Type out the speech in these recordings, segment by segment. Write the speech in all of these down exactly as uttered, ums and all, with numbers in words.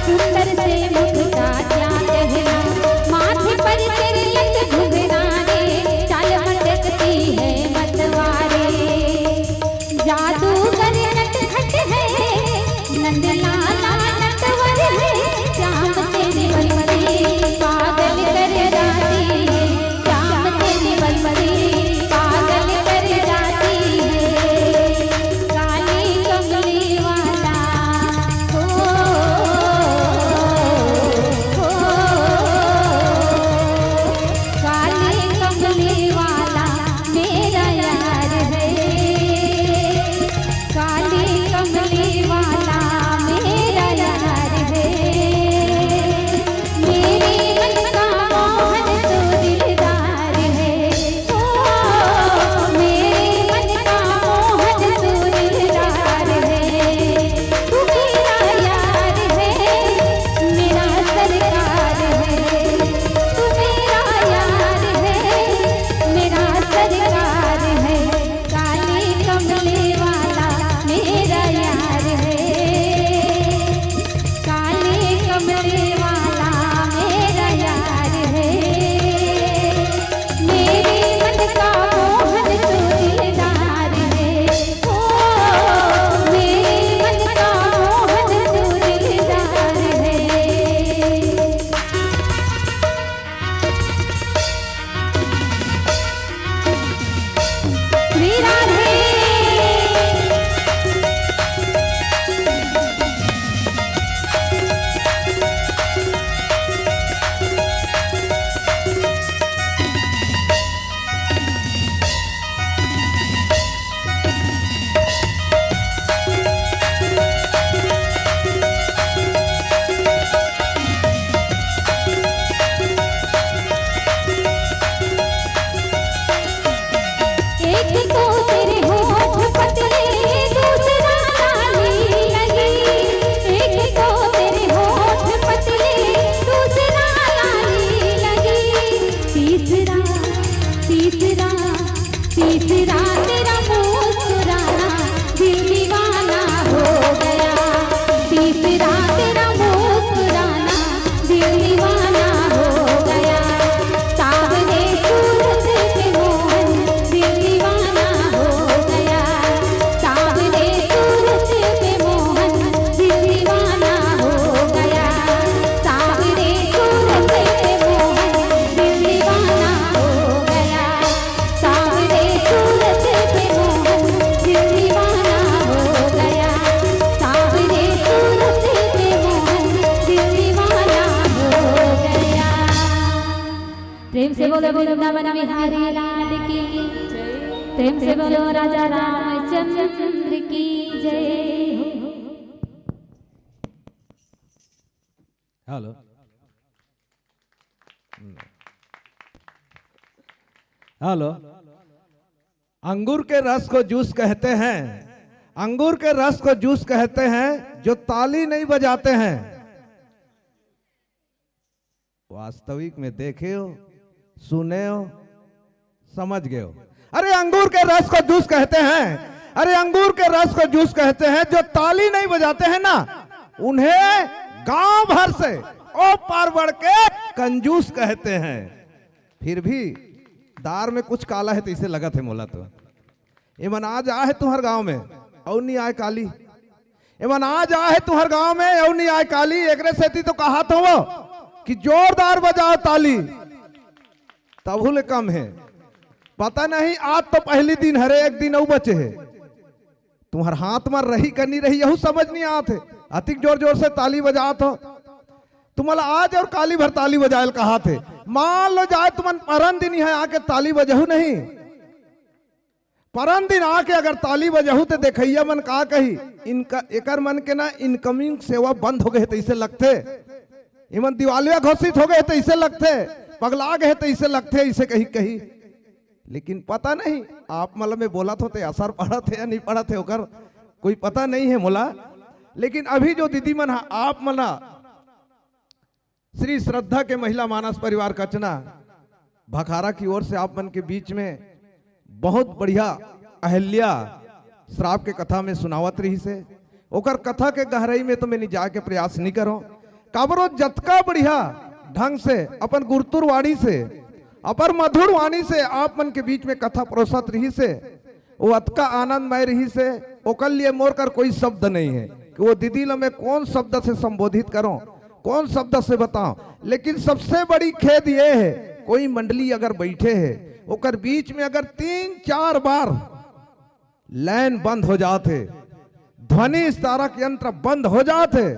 सुंदर से मुख का क्या कहना, माथे पर तेरे लट घुघरा रे, चाल मटकती है मतवारे। जादूगर नटखट है, नंदलाला नटवर है, श्याम तेरी बंसी पागल कर जाती है, श्याम तेरी बंसी पागल कर जाती है। काली कमली वाला, हो, हो, काली कमली वाला मेरा यार है, काली कमली वाला मेरा यार है। मेरे मन का मोहन तू दिलदार है, ओ, मेरे मन का मोहन तू दिलदार है। तू मेरा यार है, मेरा सरकार है। तू मेरा यार है, मेरा सरकार है। काली कमली वाला मेरा यार है, काली कमली वाला मेरा यार है। मेरे मन का मोहन तू दिलदार है, ओ, मेरे मन का मोहन तू दिलदार है। श्री राधे। एक तो तेरे होठ पतले, दूसरा लाली लगी। एक तो तेरे होठ पतले, दूसरा लाली लगी। तीसरा, तीसरा, तीसरा तेरा मुस्कुराना, दिल दीवाना हो गया। तीसरा तेरा मुस्कुराना, दिल दीवाना हो गया। सावरे सूरज पे मोहन, दिल दीवाना हो गया। सावरे सूरज पे मोहन, दिल दीवाना हो गया। सावरे सूरज पे मोहन, दिल दीवाना हो गया। सावरे सूरज पे मोहन दिल दीवाना हो गया। सावरे सूरज पे मोहन दिल दीवाना हो गया। प्रेम से बोलो वृंदावन बिहारी लाल की, प्रेम से बोलो राजा रामचंद्र की जय। हेलो। हेलो। अंगूर के रस को जूस कहते हैं, अंगूर के रस को जूस कहते हैं, जो ताली नहीं बजाते हैं। वास्तविक में देखे हो, सुने हो, समझ गए हो। अरे, अंगूर के रस को जूस कहते हैं, अरे, अंगूर के रस को जूस कहते हैं, जो ताली नहीं बजाते हैं ना, उन्हें गांव भर से ओ पार बढ़ के कंजूस कहते हैं। फिर भी दार में कुछ काला है, तो इसे लगत है मोला तो। एमन आज आए हे तुंहर गांव में, अउ नहीं आए काली। एमन आज आए हे तुंहर गांव में, अउ नहीं आए काली। एकरे सेती तो कहात हों कि जोरदार बजाओ ताली, तभू ले कम हे। पता नहीं, आज तो पहली दिन हरे, एक दिन अउ बचे हे। तुंहर हाथ में रही का नहीं रही, यहू समझ नहीं आत हे। अतिक जोर जोर से ताली बजात हो। तुमला आज अउ काली भर ताली बजाए ल कहात हे। मान लो जाए तुमन परन दिन इहां आके ताली बजहू नहीं, परन दिन आके अगर ताली बजहू ते देखइया मन का कही, इनका, एकर मन के ना इनकमिंग सेवा बंद हो गए हे तइसे लगथे, इमन दिवालिया घोषित हो गए हे तइसे लगथे, पगला गए हे तइसे लगथे, इसे कही कही। लेकिन पता नहीं आप मन ल मैं बोलत हों ते असर पड़त हे या नहीं पड़त हे, ओकर कोई पता नहीं हे मोला। लेकिन अभी जो दीदी मन ह आप मन ल श्री श्रद्धा के महिला मानस परिवार कचना भखारा की ओर से आप मन के बीच में बहुत बढ़िया अहल्या श्राप के कथा में सुनावत रहिस हे। ओकर कथा के गहराई में तो मैं नहीं जाए के प्रयास नहीं करों, काबर वो जतका बढ़िया ढंग से अपन गुरतुर वाणी से, अपन मधुर वाणी से आप मन के बीच में कथा परोसत रहिस हे, वो अतका आनंदमय रहिस हे, ओकर लिए मोर कर कोई शब्द नहीं है कि वो दीदी ल मैं कौन शब्द से संबोधित करूं, कौन शब्द से बताऊं। लेकिन सबसे बड़ी खेद ये है, कोई मंडली अगर बैठे है, ओकर बीच में अगर तीन चार बार लाइन बंद हो जात हे, ध्वनि स्तारक यंत्र बंद हो जात हे,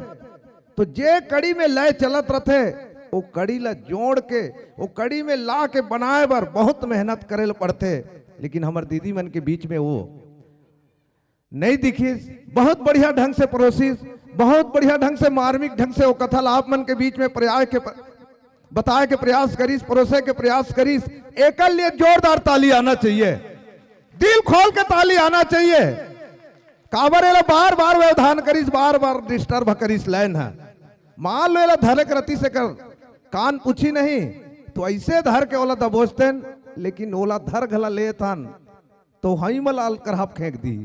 तो जे कड़ी में लय चलत रथे, वो कड़ी ला जोड़ के, वो कड़ी में ला के बनाए बर बहुत मेहनत करे ल पड़थे। लेकिन हमर दीदी मन के बीच में वो नहीं दिखिस। बहुत बढ़िया ढंग से परोसिस, बहुत बढ़िया ढंग से, मार्मिक ढंग से वो कथा ला आप मन के बीच में पर्याय के प-, बताए के प्रयास करिस, परोसे के प्रयास करिस। एकर लिए जोरदार ताली आना चाहिए, दिल खोल के ताली आना चाहिए। काबर एला बार बार व्यवधान करिस, बार बार डिस्टर्ब करिस लाइन ह। मान लो एला धरे के रतिस, एकर कान पूछी नहीं, तो ऐसे धर के ओला दबोचतेन, लेकिन ओला धर घला लेथन तो हई मलाल करहाप फेंक दी।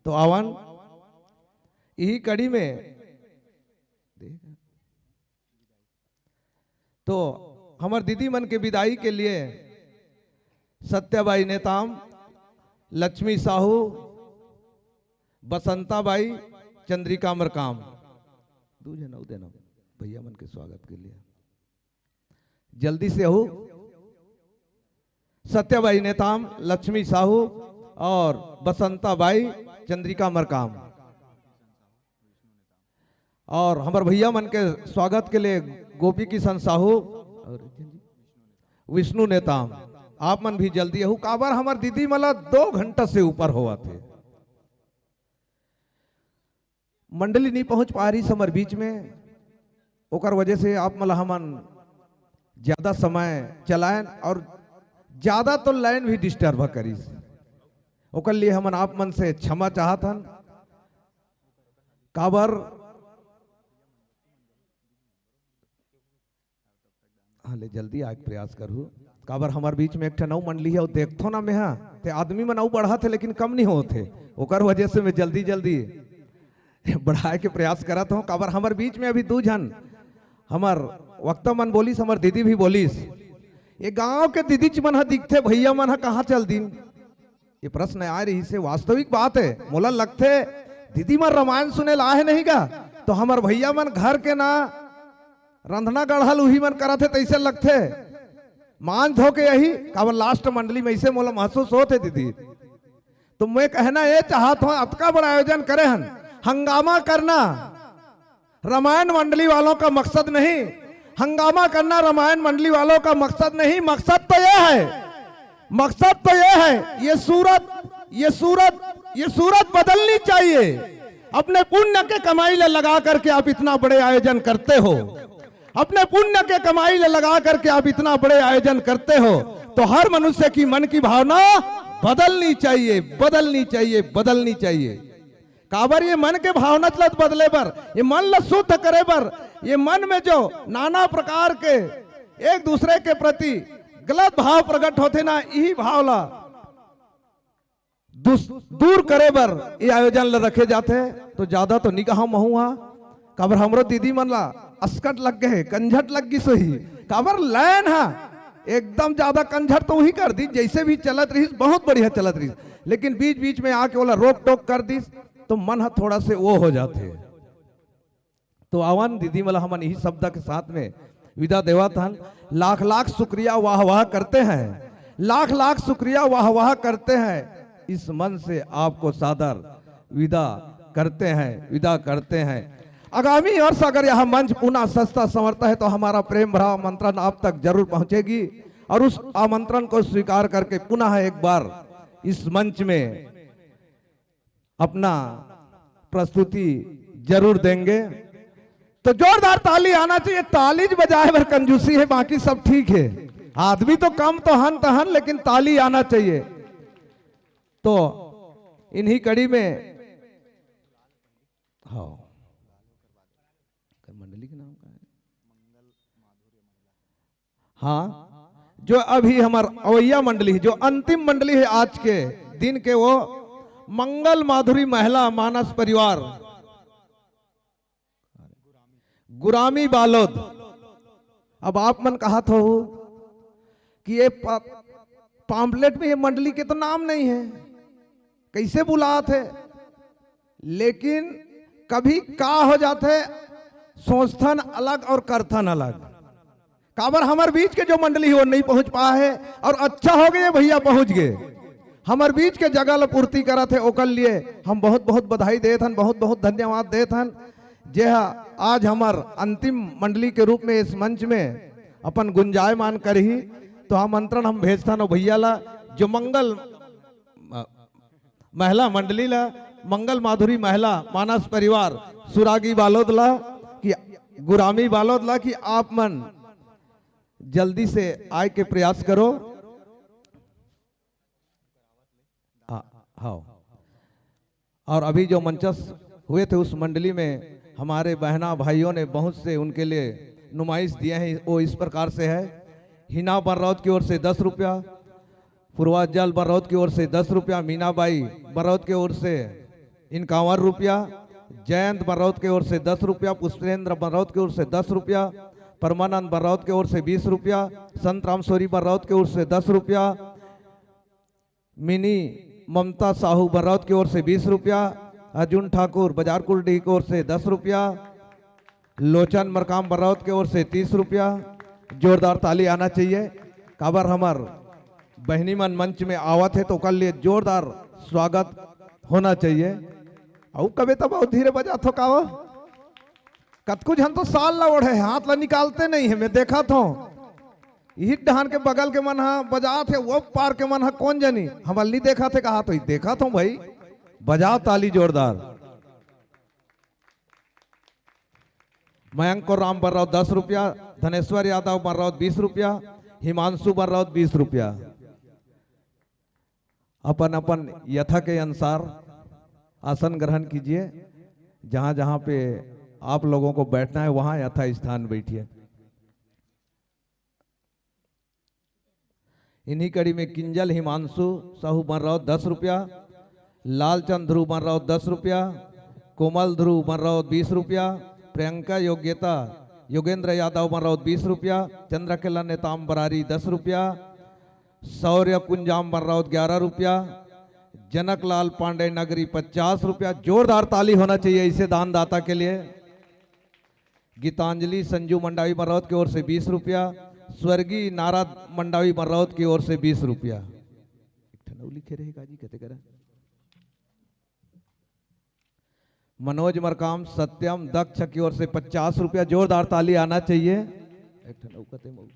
तो आवन इही कड़ी में, तो हमर दीदी मन के विदाई के लिए सत्याबाई नेताम, लक्ष्मी साहू, बसंताबाई, चंद्रिका मरकाम, दू झन अउ देना भैया मन के स्वागत के लिए। जल्दी से हो, सत्याबाई नेताम, लक्ष्मी साहू और बसंताबाई, चंद्रिका मरकाम। और हमर भैया मन के स्वागत के लिए गोपी किशन साहू और विष्णु नेताम, आप मन भी जल्दी आहू। काबर हमर दीदी मन ला दो घंटा से ऊपर होवत हे, मंडली नहीं पहुंच पा रही हमर बीच में, ओकर वजह से आप मन ला हमन ज्यादा समय चलायन और ज्यादा तो लाइन भी डिस्टर्ब करिस। ओकर लिए हमन आप मन से क्षमा चाहत हन। काबर, हाँ, ले जल्दी आए के प्रयास करहू। काबर हमर बीच में एक ठन अउ मंडली हे, अउ देखथो ना मेहा, ते आदमी मन अउ बढ़त हे, लेकिन कम नहीं होत हे। ओकर वजह से मैं जल्दी जल्दी बढ़ाए के प्रयास करत हूँ। काबर हमर बीच में अभी दू झन हमर वक्ता मन बोलिस, हमर दीदी भी बोलिस, ये गांव के दीदीच मन ह दिखथे, भैया मन ह कहाँ चल दिन? ये प्रश्न आए रहिस हे, वास्तविक बात हे। मोला लगथे दीदी मन रामायण सुने ला आहे नहीं गा, तो हमर भैया मन घर के ना रंधना गढ़ल उही मन करत हे तैसे लगथे। मान धो के यही काबर लास्ट मंडली में ऐसे मोला महसूस होत हे दीदी। तो मैं कहना ये चाहत हूँ, अतका बड़ा आयोजन करे हन, हंगामा करना रामायण मंडली वालों का मकसद नहीं, हंगामा करना रामायण मंडली वालों का मकसद नहीं। मकसद तो यह है, मकसद तो यह है, ये सूरत, ये सूरत, ये सूरत बदलनी चाहिए। अपने पुण्य के कमाई ले लगा करके आप इतना बड़े आयोजन करते हो, अपने पुण्य के कमाई ले लगा करके आप इतना बड़े आयोजन करते हो, तो हर मनुष्य की मन की भावना बदलनी चाहिए, बदलनी चाहिए, बदलनी चाहिए। काबर ये मन के भावना ल बदले बर, ये मन ल शुद्ध करे बर, ये मन में जो नाना प्रकार के एक दूसरे के प्रति गलत भाव प्रकट होथे ना, इही भाव ला दुस-, दूर करे बर ये आयोजन ल रखे जाथे। तो ज्यादा तो निगाह महू हा, काबर हमरो दीदी मन ला असकट लग गए, कंझट लग गिस होही। काबर लाइन हा एकदम ज्यादा कंझट तो उही कर दी, जैसे भी चलत रहिस, बहुत बढ़िया चलत रहिस, लेकिन बीच बीच में आके ओला रोक टोक कर दिस, तो मन ह थोड़ा से वो हो जाथे। तो आवन दीदी मन ला हमन यही शब्द के साथ में विदा देवत हन। लाख लाख शुक्रिया, वाह वाह करते हैं, लाख लाख शुक्रिया, वाह वाह करते हैं। इस मंच से आपको सादर विदा करते हैं, विदा करते हैं। आगामी वर्ष अगर यह मंच पुनः सजता संवरता है तो हमारा प्रेम भरा आमंत्रण आप तक जरूर पहुंचेगी और उस आमंत्रण को स्वीकार करके पुनः एक बार इस मंच में अपना प्रस्तुति जरूर देंगे। तो जोरदार ताली आना चाहिए। ताली ज बजाए बर कंजूसी है, बाकी सब ठीक है। आदमी तो कम तो हन तहन, लेकिन ताली आना चाहिए। तो इन्हीं कड़ी में, हाँ, मंडली के नाम का है? हाँ, जो अभी हमर अवैया मंडली है, जो अंतिम मंडली है आज के दिन के, वो मंगल माधुरी महिला मानस परिवार, गुरामी बालोद। अब आप मन कहत हो कि ये पा-, पाम्पलेट में ये मंडली के तो नाम नहीं है, कैसे बुलात है? लेकिन कभी का हो जात है, सोचथन अलग और करथन अलग। काबर हमर बीच के जो मंडली हे, वो नहीं पहुंच पाए हे, और अच्छा हो गए भैया पहुंच गए। हमर बीच के जगह ल पूर्ति करत हे, ओकर लिए हम बहुत बहुत बधाई देत हन, बहुत बहुत धन्यवाद देत हन। जे ह आज हमर अंतिम मंडली के रूप में इस मंच में अपन गुंजायमान करही, तो आमंत्रण हम भेजथन ओ भैया ला, जो मंगल, अ, महिला मंडली ला, मंगल माधुरी महिला मानस परिवार सुरागी बालोद ला, कि गुरामी बालोद ला, कि आप मन जल्दी से आय के प्रयास करो। हाँ, हाँ। और अभी जो मंचस्थ हुए थे, उस मंडली में हमारे बहना भाइयों ने बहुत से उनके लिए नुमाइश दिए हैं। वो इस प्रकार से है: हिना बर्रौत की ओर से दस रुपया, पूर्वाजल बर्रौत की ओर से दस रुपया, मीनाबाई बर्रौत की ओर से इक्यावन रुपया, जयंत बर्रौत की ओर से दस रुपया, पुष्पेंद्र बर्रौत की ओर से दस रुपया, परमानंद बर्रौत की ओर से बीस रुपया, संत रामसोरी बर्रौत की ओर से दस रुपया, मिनी ममता साहू बर्रौत की ओर से बीस रुपया, अर्जुन ठाकुर बाजार कुलडीह की ओर से दस रुपया, लोचन मरकाम बर्रौत की ओर से तीस रुपया। जोरदार ताली आना चाहिए। काबर हमर बहनी मन मंच में आवत हे, तो ओकर लिए जोरदार स्वागत होना चाहिए। अउ कबे तब अउ धीरे बजात हो का वो? कतको झन तो साल ला ओढ़े, हाथ ला निकालते नहीं है, मैं देखत हूँ। इही डहान के बगल के मन ह बजात हे, वो पार के मन ह कोन जनी, हमल नहीं देखत हे, कहा तो देखत हूँ भाई, बजाओ ताली जोरदार। मयंक राम बर्रौत दस रुपया, धनेश्वर यादव बर्रौत बीस रुपया, हिमांशु बर्रौत बीस रुपया। अपन अपन यथा के अनुसार आसन ग्रहण कीजिए। जहाँ जहाँ पे आप लोगों को बैठना है, वहाँ यथा स्थान बैठिए। इन्हीं कड़ी में किंजल हिमांशु साहू बर्रौत दस रुपया, लालचंद ध्रुव बर्रौत दस रुपया, कोमल ध्रुव बर्रौत बीस रुपया, प्रियंका योग्यता योगेंद्र यादव बर्रौत बीस रुपया, चंद्रकला नेताम बरारी दस रुपया, शौर्य कुंजाम बर्रौत ग्यारह रुपया, जनकलाल पांडे नगरी पचास रुपया। जोरदार ताली होना चाहिए ऐसे दानदाता के लिए। गीतांजलि संजू मंडावी बर्रौत की ओर से बीस रुपया, स्वर्गीय नारद मंडावी बर्रौत की ओर से बीस रुपया। एक ठन अउ लिखे रहे काजी, कते करा? मनोज मरकाम सत्यम दक्ष की ओर से पचास रुपया। जोरदार ताली आना चाहिए। एक ठन अउ कते मऊ।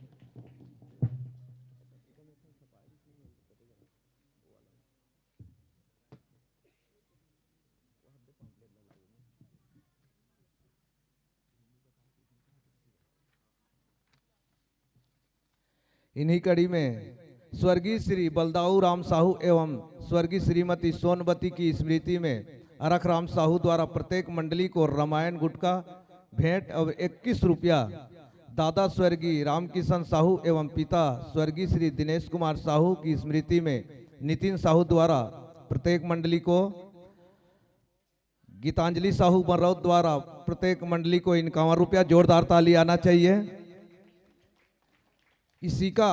इन्हीं कड़ी में स्वर्गीय श्री बलदाऊ राम साहू एवं स्वर्गीय श्रीमती सोनबती की स्मृति में अरख राम साहू द्वारा प्रत्येक मंडली को रामायण गुटखा भेंट और इक्कीस रुपया दादा स्वर्गीय रामकिशन साहू एवं पिता स्वर्गीय श्री दिनेश कुमार साहू की स्मृति में नितिन साहू द्वारा प्रत्येक मंडली को, गीतांजलि साहू बर्रौत द्वारा प्रत्येक मंडली को इक्यावन रुपया। जोरदार ताली आना चाहिए। इसी का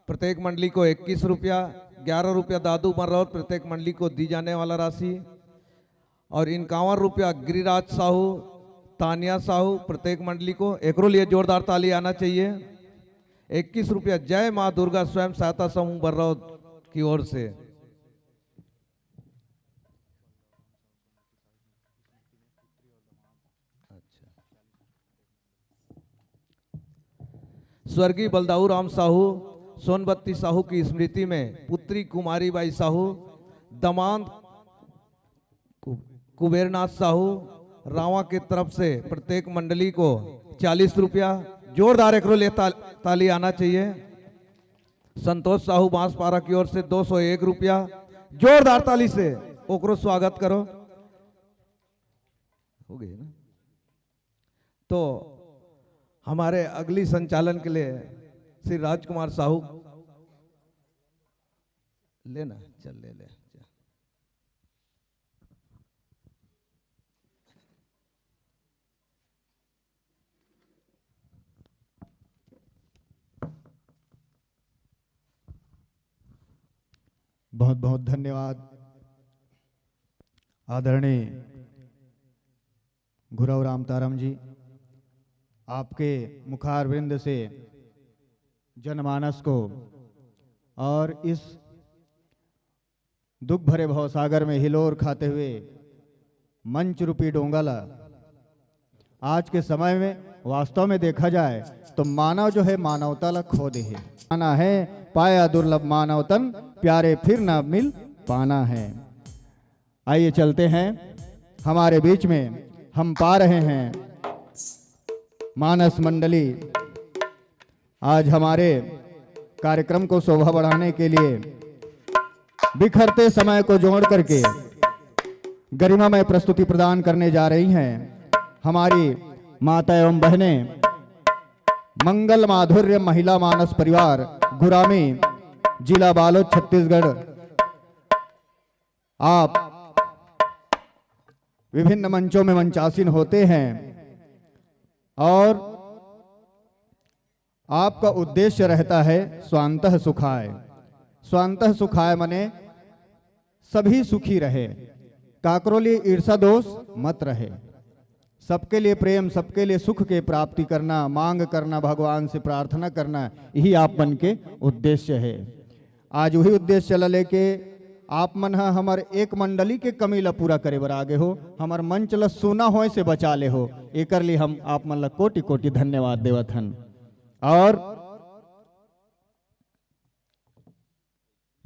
प्रत्येक मंडली को इक्कीस रुपया, ग्यारह रुपया दादू बर्रौत प्रत्येक मंडली को दी जाने वाला राशि, और इक्यावन रुपया गिरिराज साहू, तानिया साहू प्रत्येक मंडली को। एकरो लिए जोरदार ताली आना चाहिए। इक्कीस रुपया जय माँ दुर्गा स्वयं सहायता समूह बर्रौत की ओर से। अच्छा। स्वर्गीय बलदाऊ राम साहू, सोनबत्ती साहू की स्मृति में पुत्री कुमारी बाई साहू, दामाद कु-, कुबेरनाथ साहू, रावा के तरफ से प्रत्येक मंडली को चालीस रुपया। जोरदार एकरो लिए ता-, ताली आना चाहिए। संतोष साहू बांसपारा की ओर से दो सौ एक रुपया। जोरदार ताली से ओकरो स्वागत करो। हो गई ना? तो हमारे अगली संचालन के लिए श्री राजकुमार साहू लेना, चल ले ले, चल। बहुत बहुत धन्यवाद आदरणीय गुरव राम तारम जी, आपके मुखारविंद से जनमानस को और इस दुख भरे भवसागर में हिलोर खाते हुए मंच रूपी डोंगा ला आज के समय में वास्तव में देखा जाए तो मानव जो है मानवता ला खो दे है। पाना है पाया दुर्लभ मानव तन, प्यारे फिर ना मिल पाना है। आइए चलते हैं, हमारे बीच में हम पा रहे हैं मानस मंडली। आज हमारे कार्यक्रम को शोभा बढ़ाने के लिए बिखरते समय को जोड़ करके गरिमामय प्रस्तुति प्रदान करने जा रही हैं हमारी माता एवं बहनें, मंगल माधुर्य महिला मानस परिवार गुरामी, जिला बालोद, छत्तीसगढ़। आप विभिन्न मंचों में मंचासीन होते हैं और आपका उद्देश्य रहता है स्वांतः सुखाय। स्वांतः सुखाय माने सभी सुखी रहे, काकरो लिए ईर्षा दोष मत रहे, सबके लिए प्रेम, सबके लिए सुख के प्राप्ति करना, मांग करना, भगवान से प्रार्थना करना, यही आप मन के उद्देश्य है। आज वही उद्देश्य ला लेके आप मन ह हमर एक मंडली के कमी ला पूरा करे बर आगे हो, हमर मंच ला सूना होए से बचा ले हो, एकर लिए हम आप मन ला कोटि कोटि धन्यवाद देवत हन। और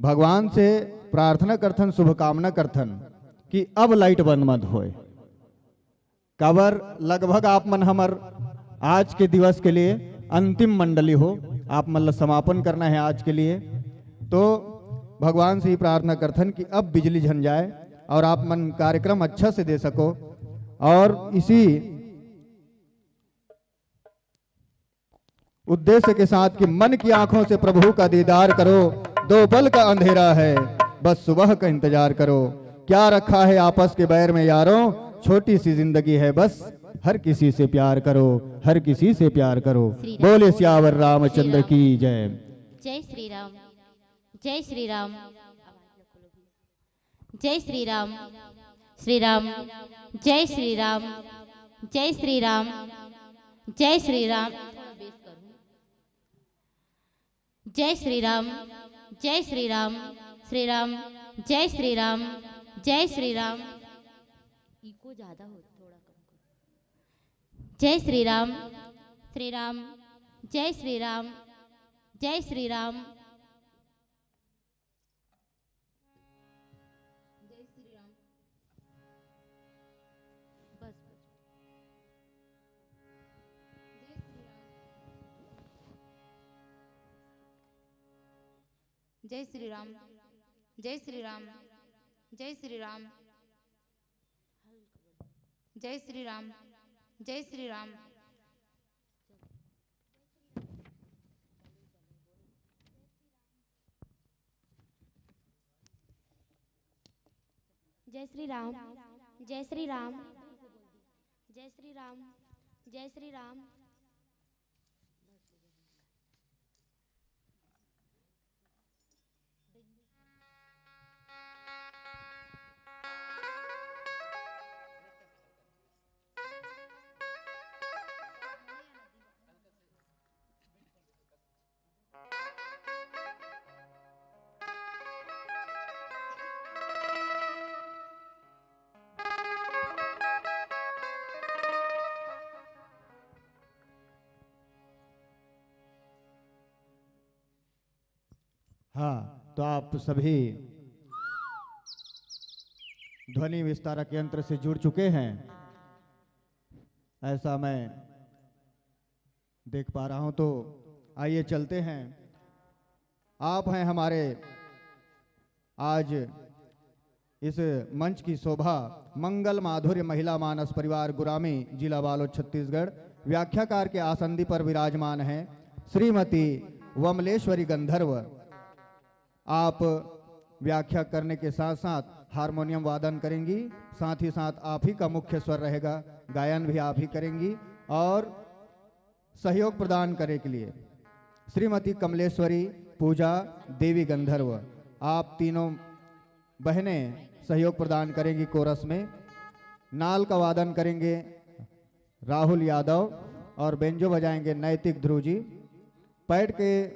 भगवान से प्रार्थना करथन, शुभकामना करथन कि अब लाइट बंद मत होए। काबर लगभग आप मन हमर आज के दिवस के लिए अंतिम मंडली हो, आप मन ला समापन करना है आज के लिए। तो भगवान से ही प्रार्थना करथन कि अब बिजली झन जाए और आप मन कार्यक्रम अच्छा से दे सको। और इसी उद्देश्य के साथ कि मन की आंखों से प्रभु का दीदार करो, दो पल का अंधेरा है, बस सुबह का इंतजार करो। क्या रखा है आपस के बैर में यारों, छोटी सी जिंदगी है बस, हर किसी से प्यार करो, हर किसी से प्यार करो। श्री राम। बोले सियावर रामचंद्र श्री राम। की जय। जय श्री राम। जय श्री राम। जय श्री राम। श्री राम। जय श्री राम। जय श्री राम। जय श्री राम। जय श्री राम। जय श्री राम। श्री राम। जय श्री राम। जय श्री राम। इको ज्यादा हो, थोड़ा कम करो। जय श्री राम। श्री राम। जय श्री राम। जय श्री राम। जय श्री राम। बस, बस। जय श्री राम। जय श्री राम। जय श्री राम। जय श्री राम। जय श्री राम। जय श्री राम। जय श्री राम। जय श्री राम। जय श्री राम। जय श्री राम। हाँ, तो आप सभी ध्वनि विस्तारक यंत्र से जुड़ चुके हैं, ऐसा मैं देख पा रहा हूं। तो आइए चलते हैं, आप हैं हमारे आज इस मंच की शोभा। मंगल माधुर्य महिला मानस परिवार गुरामी, जिला बालोद, छत्तीसगढ़। व्याख्याकार के आसंदी पर विराजमान हैं श्रीमती वमलेश्वरी गंधर्व। आप व्याख्या करने के साथ साथ हारमोनियम वादन करेंगी, साथ ही साथ आप ही का मुख्य स्वर रहेगा, गायन भी आप ही करेंगी। और सहयोग प्रदान करने के लिए श्रीमती कमलेश्वरी पूजा देवी गंधर्व, आप तीनों बहनें सहयोग प्रदान करेंगी कोरस में। नाल का वादन करेंगे राहुल यादव और बेंजो बजाएंगे नैतिक ध्रुव जी। पैड के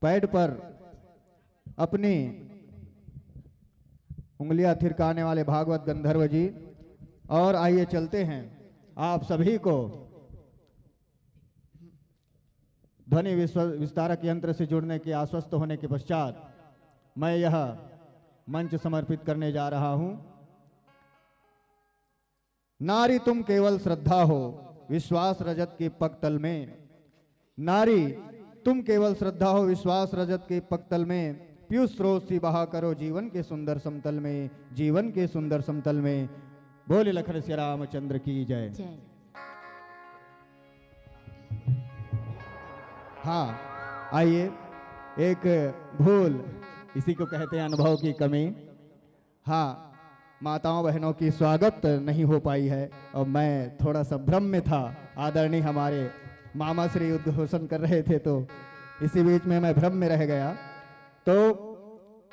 पैड पर अपनी उंगलियां थिरकाने वाले भागवत गंधर्व जी। और आइए, चलते हैं आप सभी को ध्वनि विस्व-, विस्तारक यंत्र से जुड़ने के आश्वस्त होने के पश्चात मैं यह मंच समर्पित करने जा रहा हूं। नारी तुम केवल श्रद्धा हो विश्वास रजत के पगतल में। नारी तुम केवल श्रद्धा हो विश्वास रजत के पगतल में। पीयूष स्रोत सी बहा करो जीवन के सुंदर समतल में, जीवन के सुंदर समतल में। बोले लखन सिया रामचंद्र की जय। जय। हाँ, आइए, एक भूल, इसी को कहते हैं अनुभव की कमी। हाँ, माताओं बहनों की स्वागत नहीं हो पाई है और मैं थोड़ा सा भ्रम में था। आदरणीय हमारे मामा श्री उद्घोषण कर रहे थे, तो इसी बीच में मैं भ्रम में रह गया। तो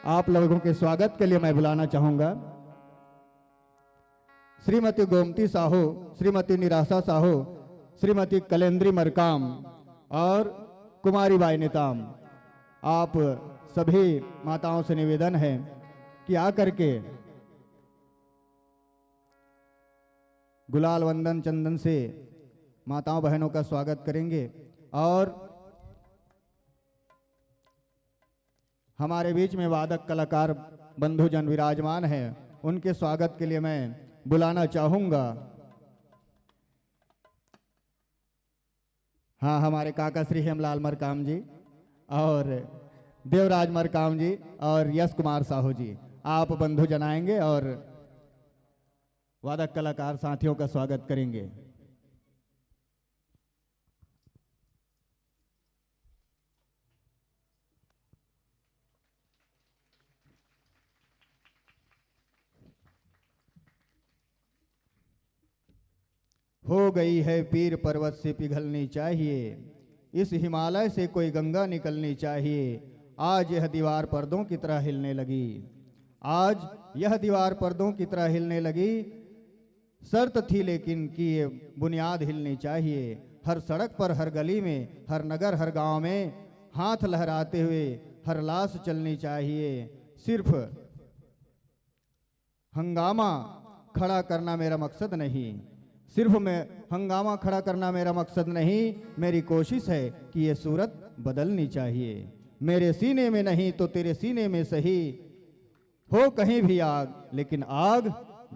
आप लोगों के स्वागत के लिए मैं बुलाना चाहूँगा श्रीमती गोमती साहू, श्रीमती निराशा साहू, श्रीमती कलेंद्री मरकाम और कुमारी बाई नेताम। आप सभी माताओं से निवेदन है कि आकर के गुलाल वंदन चंदन से माताओं बहनों का स्वागत करेंगे और हमारे बीच में वादक कलाकार बंधुजन विराजमान हैं, उनके स्वागत के लिए मैं बुलाना चाहूँगा। हाँ, हमारे काका श्री हेमलाल मरकाम जी और देवराज मरकाम जी और यश कुमार साहू जी, आप बंधु जनाएंगे और वादक कलाकार साथियों का स्वागत करेंगे। हो गई है पीर पर्वत से पिघलनी चाहिए, इस हिमालय से कोई गंगा निकलनी चाहिए। आज यह दीवार पर्दों की तरह हिलने लगी, आज यह दीवार पर्दों की तरह हिलने लगी। शर्त थी लेकिन कि ये बुनियाद हिलनी चाहिए। हर सड़क पर, हर गली में, हर नगर, हर गांव में हाथ लहराते हुए हर लाश चलनी चाहिए। सिर्फ हंगामा खड़ा करना मेरा मकसद नहीं, सिर्फ मैं हंगामा खड़ा करना मेरा मकसद नहीं। मेरी कोशिश है कि ये सूरत बदलनी चाहिए। मेरे सीने में नहीं तो तेरे सीने में सही, हो कहीं भी आग, लेकिन आग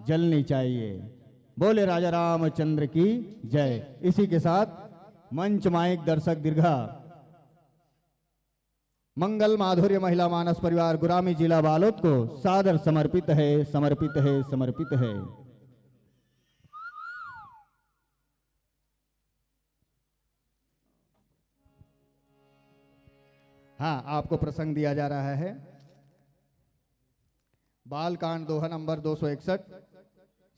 जलनी चाहिए। बोले राजा रामचंद्र की जय। इसी के साथ मंच माइक दर्शक दीर्घा मंगल माधुर्य महिला मानस परिवार गुरामी जिला बालोद को सादर समर्पित है, समर्पित है, समर्पित है। हाँ, आपको प्रसंग दिया जा रहा है। बालकांड दोहा नंबर दो सौ इकसठ,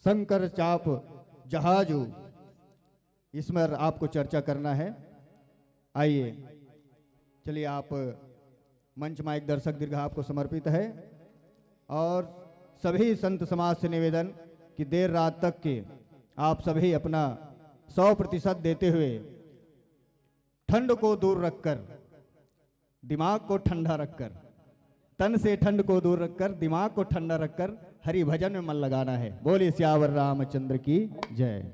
शंकर चाप जहाजू, इस पर आपको चर्चा करना है। आइए, चलिए, आप मंच माइक दर्शक दीर्घा आपको समर्पित है। और सभी संत समाज से निवेदन कि देर रात तक के आप सभी अपना सौ प्रतिशत देते हुए ठंड को दूर रखकर, दिमाग को ठंडा रखकर, तन से ठंड को दूर रखकर, दिमाग को ठंडा रखकर हरि भजन में मन लगाना है। बोलिए सियावर रामचंद्र की जय।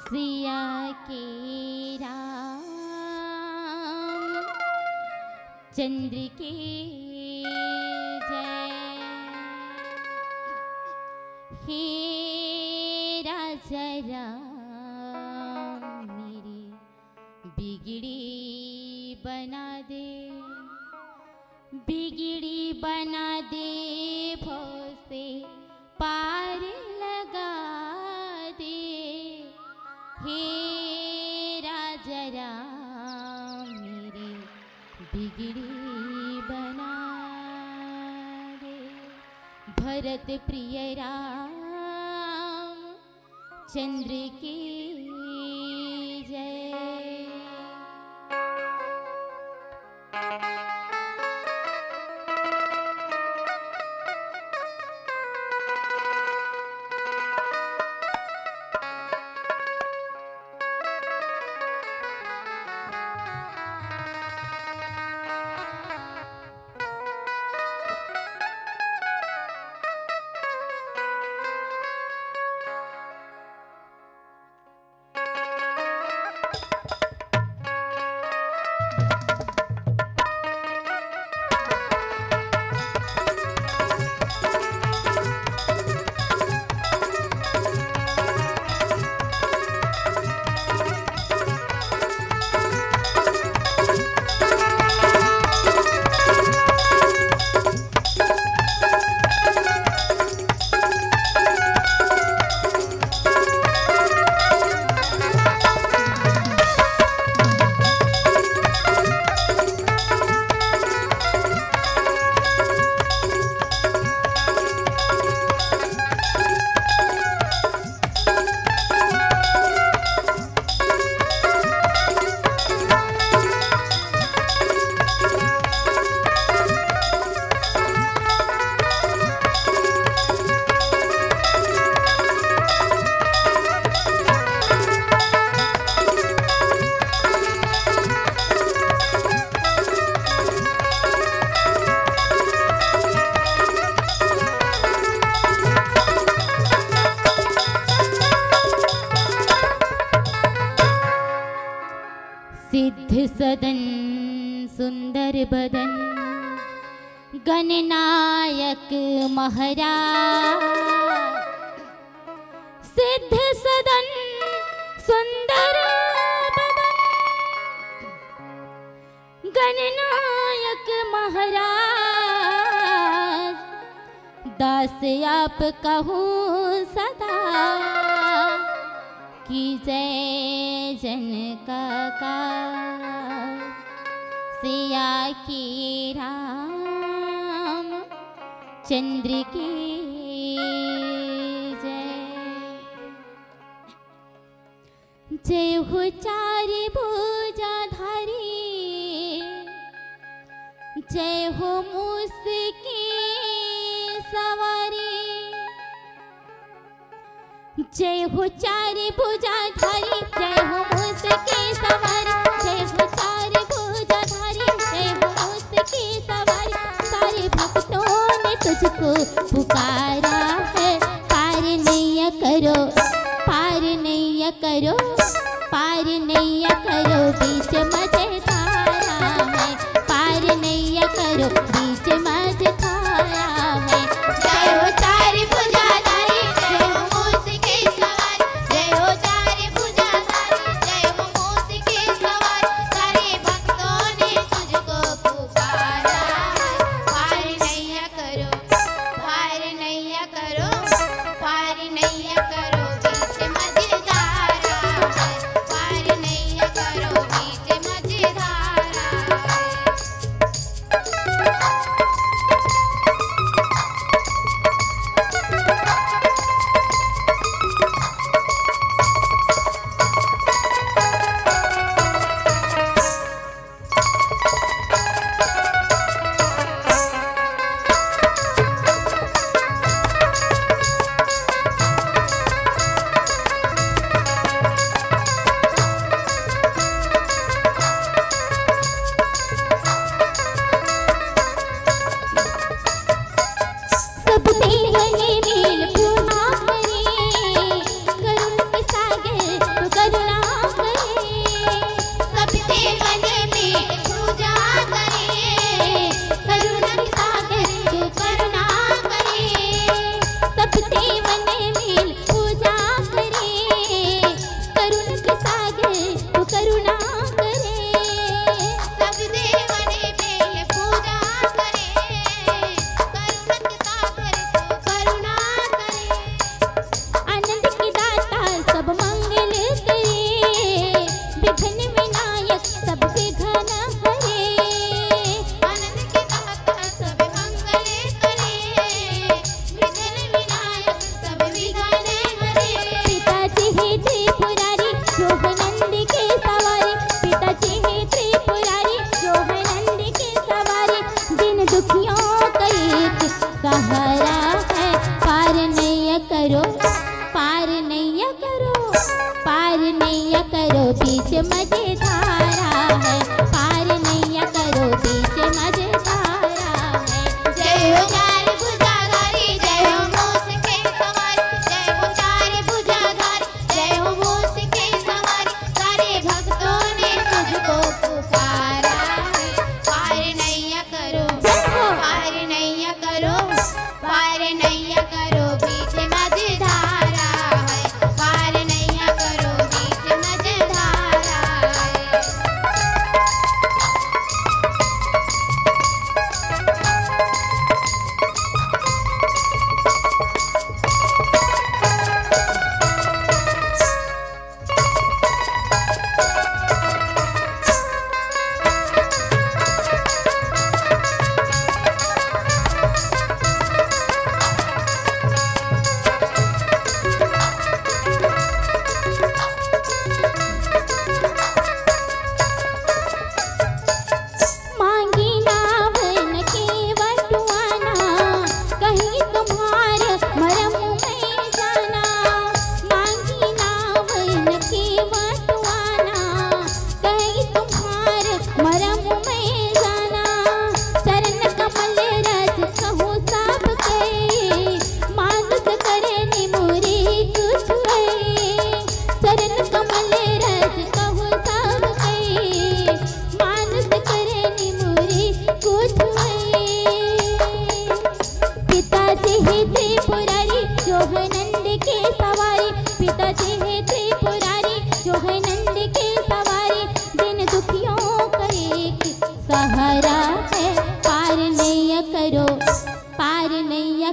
सिया के राम चंद्र के जय। हे राजा राम मेरी बिगड़ी बना दे, बिगड़ी बना दे, भव से पार लगा दे। हे राजा राम मेरी बिगड़ी बना दे। भरत प्रिय राम चंद्र की जय। सिद्ध सदन सुंदर बदन गणनायक महाराज। सिद्ध सदन सुंदर बदन गणनायक महाराज, दास आप कहूँ सदा कि जय जनक का सिया की राम चंद्र की जय। जय हो चार भुजाधारी, जय हो मूस की सवारी। जय हो चार भुजाधारी, जय हो मूस की सवारी। जय हो चार भुजाधारी, जय हो मूस की सवारी। सारे भक्तों ने तुझको पुकारा है, पार नैया करो, पार नैया करो, पार नैया करो बीच मझधारा में, पार नैया करो बीच मझधारा में। जय हो चार भुजाधारी, जय हो मूस की सवारी। जय हो चार भुजाधारी, जय हो मूस की सवारी। सारे भक्तों ने तुझको पुकारा है, पार नैया करो, पार नैया करो, पार नैया करो बीच मझधारा में, पार नैया करो बीच मझधारा में।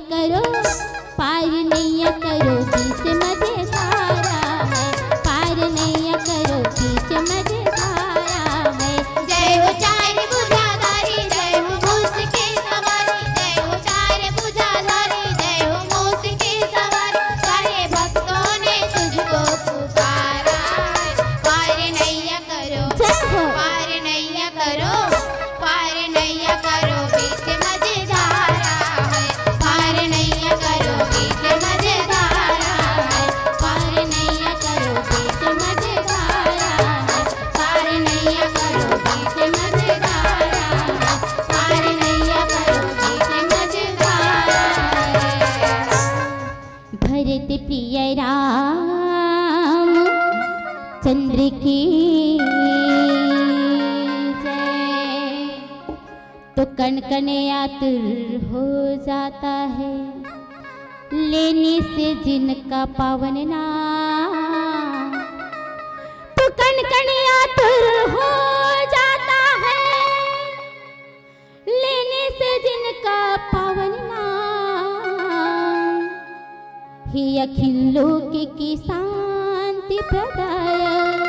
करो, पार नैया करो, बीच मझधारा है। पार नैया करो, बीच मझधारा है। जय हो चार भुजाधारी, जय हो मूस के सवारी, जय हो चार भुजाधारी, जय हो मूस के सवारी। सारे भक्तों ने तुझको पुकारा है। पार नैया करो, जय हो। पार नैया करो, पार नैया करो, बीच मझधारा है। पार नैया करो, बीच मझधारा है। पार नैया करो, बीच मझधारा है। पार नैया करो, बीच मझधारा है। पार नैया करो, बीच मझधारा है। भरत प्रिय राम चंद्र की जय। तो कण कण आतुर हो जाता है लेने से जिनका पावन नाम। तो कण कण आतुर हो जाता है लेने से जिनका पावन नाम। हे अखिल लोक की शांति प्रदायक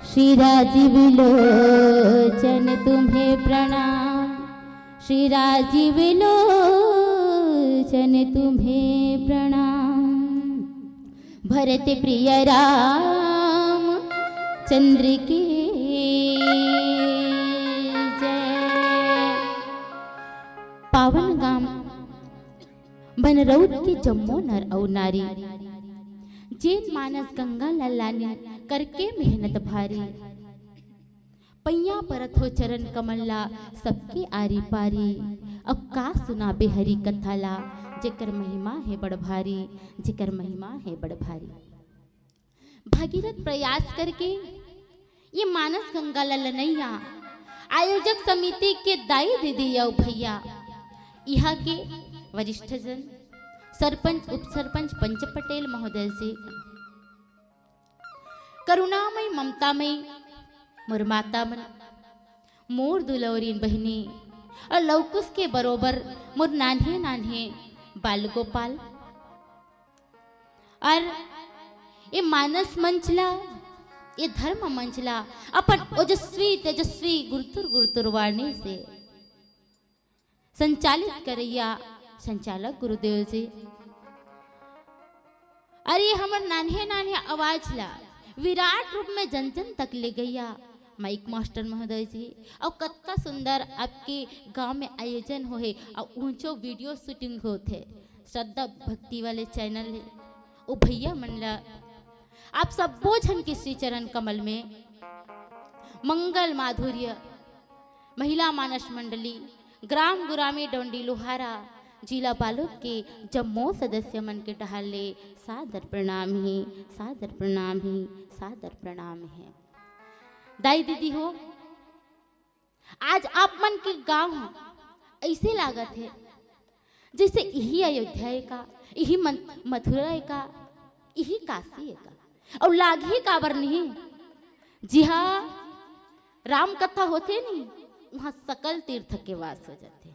श्री राजीव लोचन तुम्हें प्रणाम। श्री राजीव लोचन तुम्हें प्रणाम। भरत प्रिय राम चंद्र की जय। पावन गाम बनरौत के जम्मो नर अउ नारी, जेन मानस गंगा ला लानिन करके मेहनत भारी। पइयाँ परत हों चरण कमल ला सबके आरी पारी। अब का सुनाबे हरि कथा ला, जेकर महिमा हे बड़ भारी, जेकर महिमा हे बड़ भारी। भगीरथ प्रयास करके ये मानस गंगा ला लनैया आयोजक समिति के दाई दीदी अउ भैया, इहाँ के वरिष्ठ जन, सरपंच, उपसरपंच, पंच पटेल महोदय जी, करुणामय, ममतामय मोर माता मन, मोर दुलौरिन बहिनी अउ लौकुस के बरोबर मोर नान्हे नान्हे बाल गोपाल। अउ ये मानस मंच ला, ये धर्म मंच ला अपन ओजस्वी तेजस्वी गुरतुर गुरतुर वाणी से संचालित करइया संचालक गुरुदेव जी। अरे हमर नान्हे नान्हे आवाज ला विराट रूप में जन जन तक ले गइया माइक मास्टर महोदय जी। अउ कतका सुंदर आपके गांव में आयोजन होहे अउ ऊंचो वीडियो शूटिंग होथे। श्रद्धा भक्ति वाले चैनल हे। ओ भैया मन ला आप सब्बो झन के श्री चरण कमल में मंगल माधुर्य। महिला मानस मंडली, ग्राम गुरामी डोंडी लोहारा, जिला बालोद के जम्मो सदस्य मन के डहार ले सादर प्रणाम हे, सादर प्रणाम हे, सादर प्रणाम हे। दाई दीदी हो, आज आप मन के गांव ह अइसे लागत हे जइसे इही अयोध्या ए का, इही मन-, मथुरा ए का, इही काशी ए का। अउ लागही काबर नहीं, जिहाँ राम कथा होथे नहीं, उहाँ सकल तीर्थ के वास हो जाथे।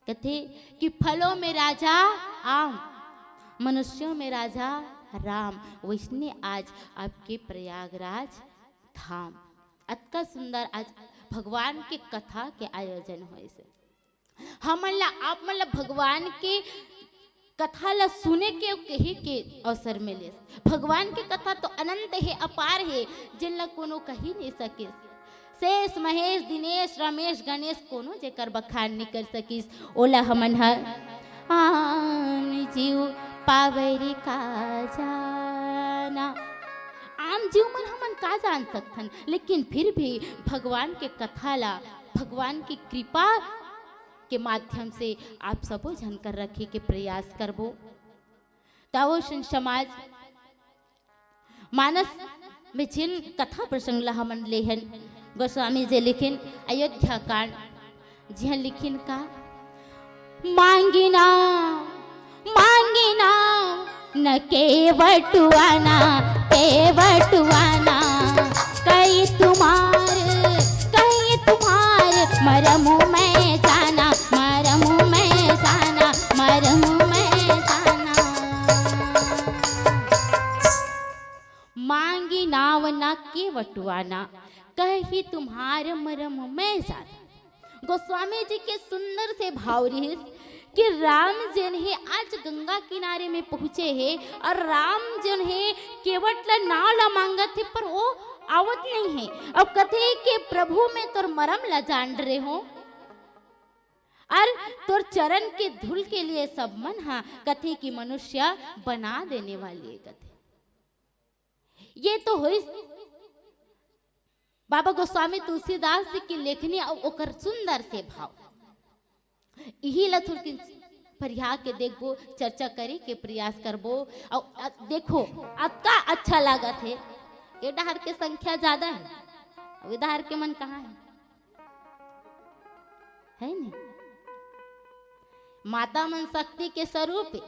कथे कि फलों में राजा आम, मनुष्यों में राजा राम। वइसने आज आपके प्रयागराज धाम। अतका सुंदर आज भगवान के कथा के आयोजन होइस हे। हमन ला, आप मन ला भगवान के कथा ला सुने के अउ कहे के अवसर मिलिस। भगवान के कथा तो अनंत हे, अपार हे, जेन ला कोनो कहि नहीं सकिस। शेष, महेश, दिनेश, रमेश, गणेश, कोनो जेकर बखान नहीं कर सकिस, ओला हमन ह आम जीव पावरी का जाना। आम जीव मन हमन का जान सकथन, लेकिन फिर भी भगवान के कथा ला, भगवान की कृपा के माध्यम से आप सबो झन कर रखे के प्रयास करबो। तावो सुन समाज, मानस में जिन कथा प्रसंग ला हमन लेहन, गोस्वामी जी लिखिन अयोध्या कांड, जिहां लिखिन का, मांगिना, मांगिना, न केवटुआना, केवटुआना, कई तुम्हार, कई तुम्हार, मरमु मैं जाना, मरमु मैं जाना, मरमु कही तुम्हार मरम मैं जान। गोस्वामी जी के सुंदर से भाव रिहिस कि राम जेन हे आज गंगा किनारे में पहुंचे हे और राम जेन हे केवट ला नाव ला मांगत हे पर वो आवत नहीं हे। अब कथे के प्रभु मैं तोर मरम ला जान रहे हो और तोर चरण के धूल के लिए सब मन हा कथे की मनुष्य बना देने वाली है कथे। ये तो होइस बाबा गोस्वामी तुलसीदास जी की लेखनी अउ ओकर सुंदर से भाव। इही ला थोरकिन परिहा के देखबो, चर्चा करे के प्रयास करबो। अउ अ, देखो, अतका अच्छा लागत हे। ए डहर के संख्या ज्यादा हे, अउ ए डहर के मन कहाँ हे? है नहीं? माता मन शक्ति के स्वरूप हे।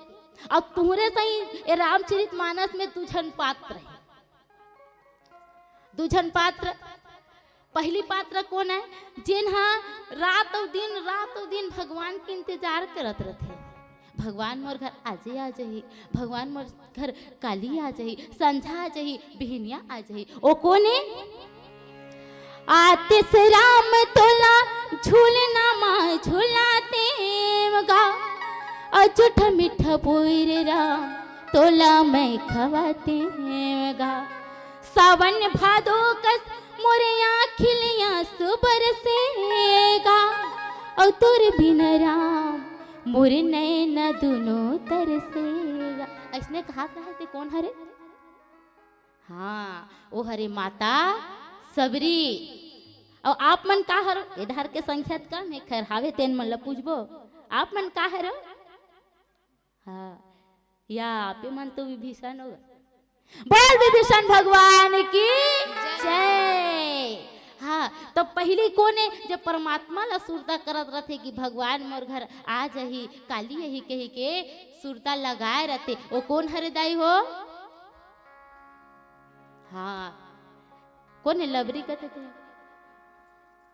अउ तुहरे सही ए रामचरित मानस में दू झन पात्र हे। दू झन पात्र, पहली पात्र कोन है? जेन हा रात अउ दिन, रात अउ दिन भगवान के इंतजार करत रथे। भगवान मोर घर आजे आ जाही, भगवान मोर घर काली आ जाही, संझा आ जाही, बिहनिया आ जाही। ओ कोन ए? आतिस राम तोला झूलना मा झूला देवँगा, अउ जूठ मीठ बोर राम तोला मैं खवा देवँगा। सावन भादो कस मोर आँखी ले आँसू बरसेगा, अउ तोर बिना राम मोर नैना दुनो तरसेगा। अइसने कहा कहा ते कोन हरे? हाँ, ओ हरे माता सबरी। अउ आप मन का हरो? ए डहर के संख्या त कम हे, खैर हावे तेन मन ला पूछबो। आप मन का हरो? हाँ, या आपे मन तो विभीषण हो। बोल विभीषण भगवान की जय। हाँ, तो पहली कोन ए, जब परमात्मा ला सुरता करत रथे कि भगवान मोर घर आ जाही, काली आही कही के सुरता लगाए रथे, ओ कोन हरे दाई हो? हाँ, कोन ए, लबरी कथे ते?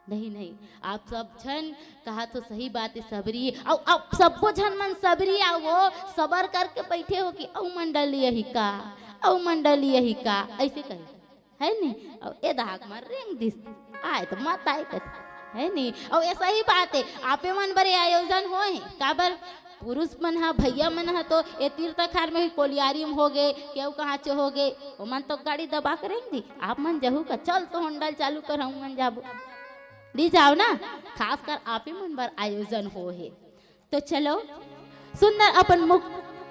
नहीं, नहीं, आप सब झन कहा तो सही बात हे, सबरी। अउ, अउ सब्बो झन मन सबरी, अउ वो सबर करके बैठे हो कि अउ मंडली यही का, अउ मंडली यही का, ऐसे कहे, है नहीं? अउ ए दहाक मन रेंग दिस, आए तो मत आए कथे, है नहीं? अउ ऐसा ही बात हे, आपे मन बरे आयोजन होए हे, काबर पुरुष मन ह, भैया मन ह तो ए तीर तखार में ही कोलियारी में होगे, केहू कहाँ चे होगे, ओमन तो गाड़ी दबा के रेंग दी। आप मन जहू का, चल तो होंडा ल चालू कर, हम मन जाबो। ली जाओ ना, खासकर आप ही मन बर आयोजन हो हे। तो चलो, सुंदर अपन मुख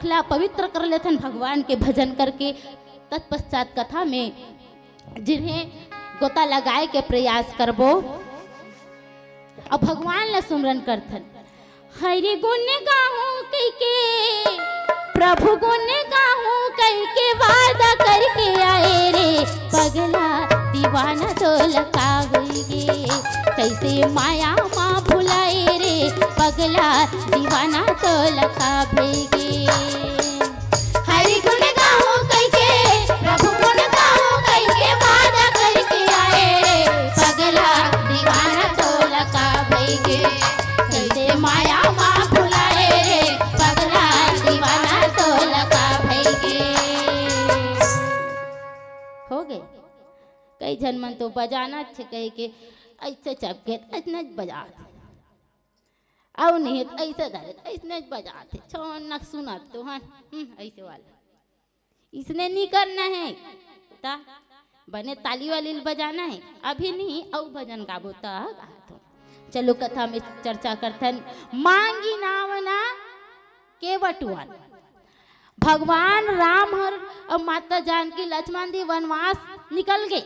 ला पवित्र कर लेथन भगवान के भजन करके। तत्पश्चात कथा में जिन्हें गोता लगाए के प्रयास करबो, अब भगवान ला सुमरन करथन। हरि गुण गाहूं कहिके, प्रभु गुण गाहूं कहिके, वादा करके आए रे पगला, दीवाना तोला का होइगे, कैसे माया मा भुलाए रे पगला, दीवाना तोला का भइगे। हरि गुण गाहूं कहिके, प्रभु गुण गाहूं कहिके, वादा करके आए रे पगला, दीवाना तोला का भइगे। कैसे माया मा भुलाए रे पगला, दीवाना तोला का भइगे। होगे। कई झन मन तो बजाना अच्छे कहिके ऐसे चपके, ऐसने बजात। अउ नहीं तो ऐसे धरे, ऐसने बजात हे। छोड़ न सुनत तो हन, हम्म, ऐसे वाला। इसने नहीं करना हे, ता बने ताली वाली ल बजाना हे। अभी नहीं, अउ भजन गाबो त गात हो। चलो कथा में चर्चा करथन। मांगी नाव ना केवट वन। भगवान राम हर अउ माता जानकी लक्ष्मण जी वनवास निकल गे।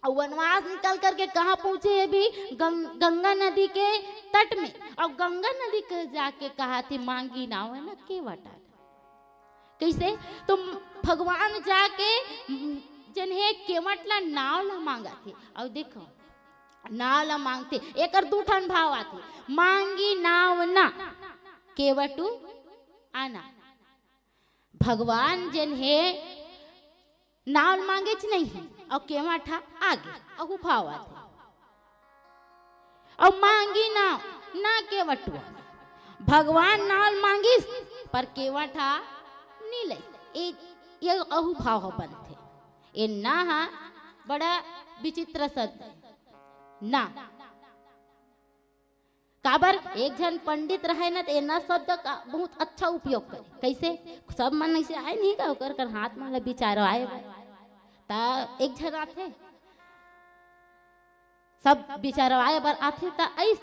अउ वनवास निकल करके कहाँ पहुँचे हे भी? गंग-, गंगा नदी के तट में। अउ गंगा नदी के जाके कहाथे मांगी नाव ना केवट। कैसे? तो भगवान जाके जेन हे केवट ला नाव ला मांगथे। अउ देखो, नाव ला मांगथे, एकर दू ठन भाव आथे, मांगी नाव ना केवटू आना। भगवान जेन हे नाव मांगेच नहीं हे, अउ केवट हा आगे, अहू भाव आथे। अउ मांगी नाव ना केवटू आना। भगवान नाव मांगिस, पर केवट हा नी लइस। ए, ये अहू भाव ह बनथे। ए ना हा बड़ा विचित्र शब्द हे। ना, काबर एक झन पंडित रहे ना, त ए ना शब्द का बहुत अच्छा उपयोग करे। कइसे? सब मन अइसे आए नहीं का, ओकर कर हाथ मन ला बिचारवाए बर। त एक झन आथे, सब बिचारवाए बर आथे, त अइस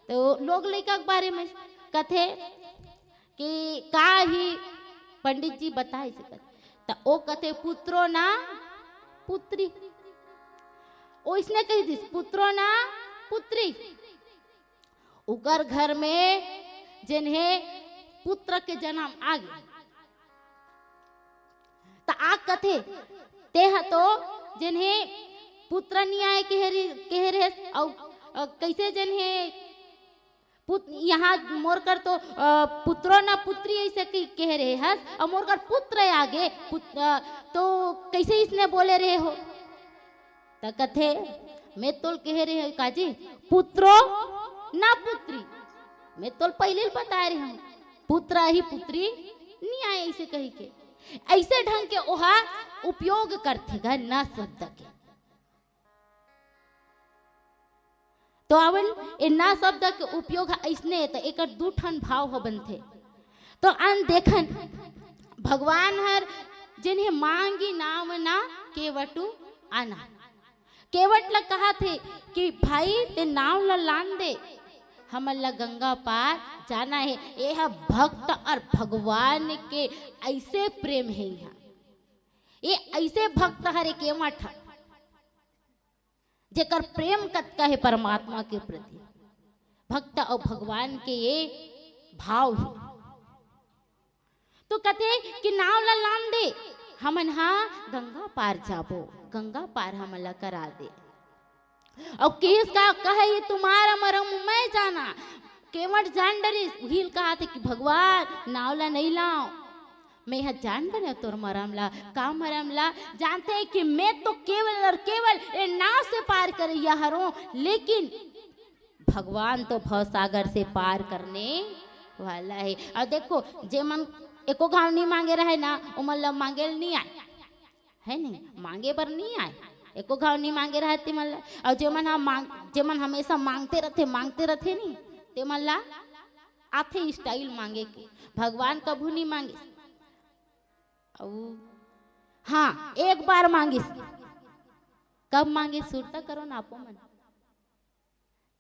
तो लोग लइका के बारे में कथे कि का ही पंडित जी बताए से कथे, त ओ कथे, "पुत्रो ना पुत्री।" ओ इसने कहि दिस, "पुत्रो ना पुत्री।" उकर घर में जेन हे पुत्र के जन्म आगे, त आ कथे, "तेंह तो जेन हे पुत्र नी आए कहे रे-, कहे रहेस, अउ, अ, कइसे जेन हे पुत-, यहाँ मोर कर तो, अ, पुत्रो ना पुत्री अइसे कहि, कहे रहे हस, अउ मोर कर पुत्र आगे, पुत-, अ, तो कइसे इसने बोले रहे हो?" त कथे, "मैं तोल कहे रहे हँव काजी, पुत्रो ना पुत्री। मैं तोल पहिले ल बताए रहे हँव, पुत्र ही पुत्री नी आए," अइसे कहिके। अइसे ढंग के ओहा उपयोग करथे गा ना शब्द के। तो आवल, ए ना शब्द के उपयोग ह अइसने, त एकर दू ठन भाव ह बनथे। तो अन देखन, भगवान हर जेन हे, "मांगी नाम ना केवटु आना।" केवट ल कहत हे कि भाई, तें नाव ल लान दे, हमन ल गंगा पार जाना हे। ए ह भक्त अउ भगवान के अइसे प्रेम हे इहाँ। ए अइसे भक्त हरे केवट ह, जेकर प्रेम कतका हे परमात्मा के प्रति, भक्त अउ भगवान के ए भाव हे। तो कथे कि नाव ला लान दे, हमन हा गंगा पार जाबो, गंगा पार हमन ला करा दे। अउ केस का कहे, "ये तुम्हारा मरम मैं जाना।" केवट जान डरिस, उही ल कहा थे कि भगवान, नाव ला नहीं लाव, मैं ह जान डरे तोर मरम ला। का मरम ला? जानथे कि मैं तो केवल अउ केवल ए नाव से पार करइया हरों, लेकिन भगवान तो भवसागर से पार करने वाला हे। अउ देखो, जे मन एको घाव नी मांगे रहे ना, ओमन ला मांगे ल नी आय, हे नी? मांगे बर नी आय, एको घाव नी मांगे रहे ते मन ला। अउ जे मन ह मांग, जे मन हमेशा मांगते रथे, मांगते रथे नी, ते मन ला आथे style मांगे के। भगवान कभू नी मांगिस। अउ हाँ, एक बार मांगिस। कब मांगिस? सुरता करो ना आपो मन।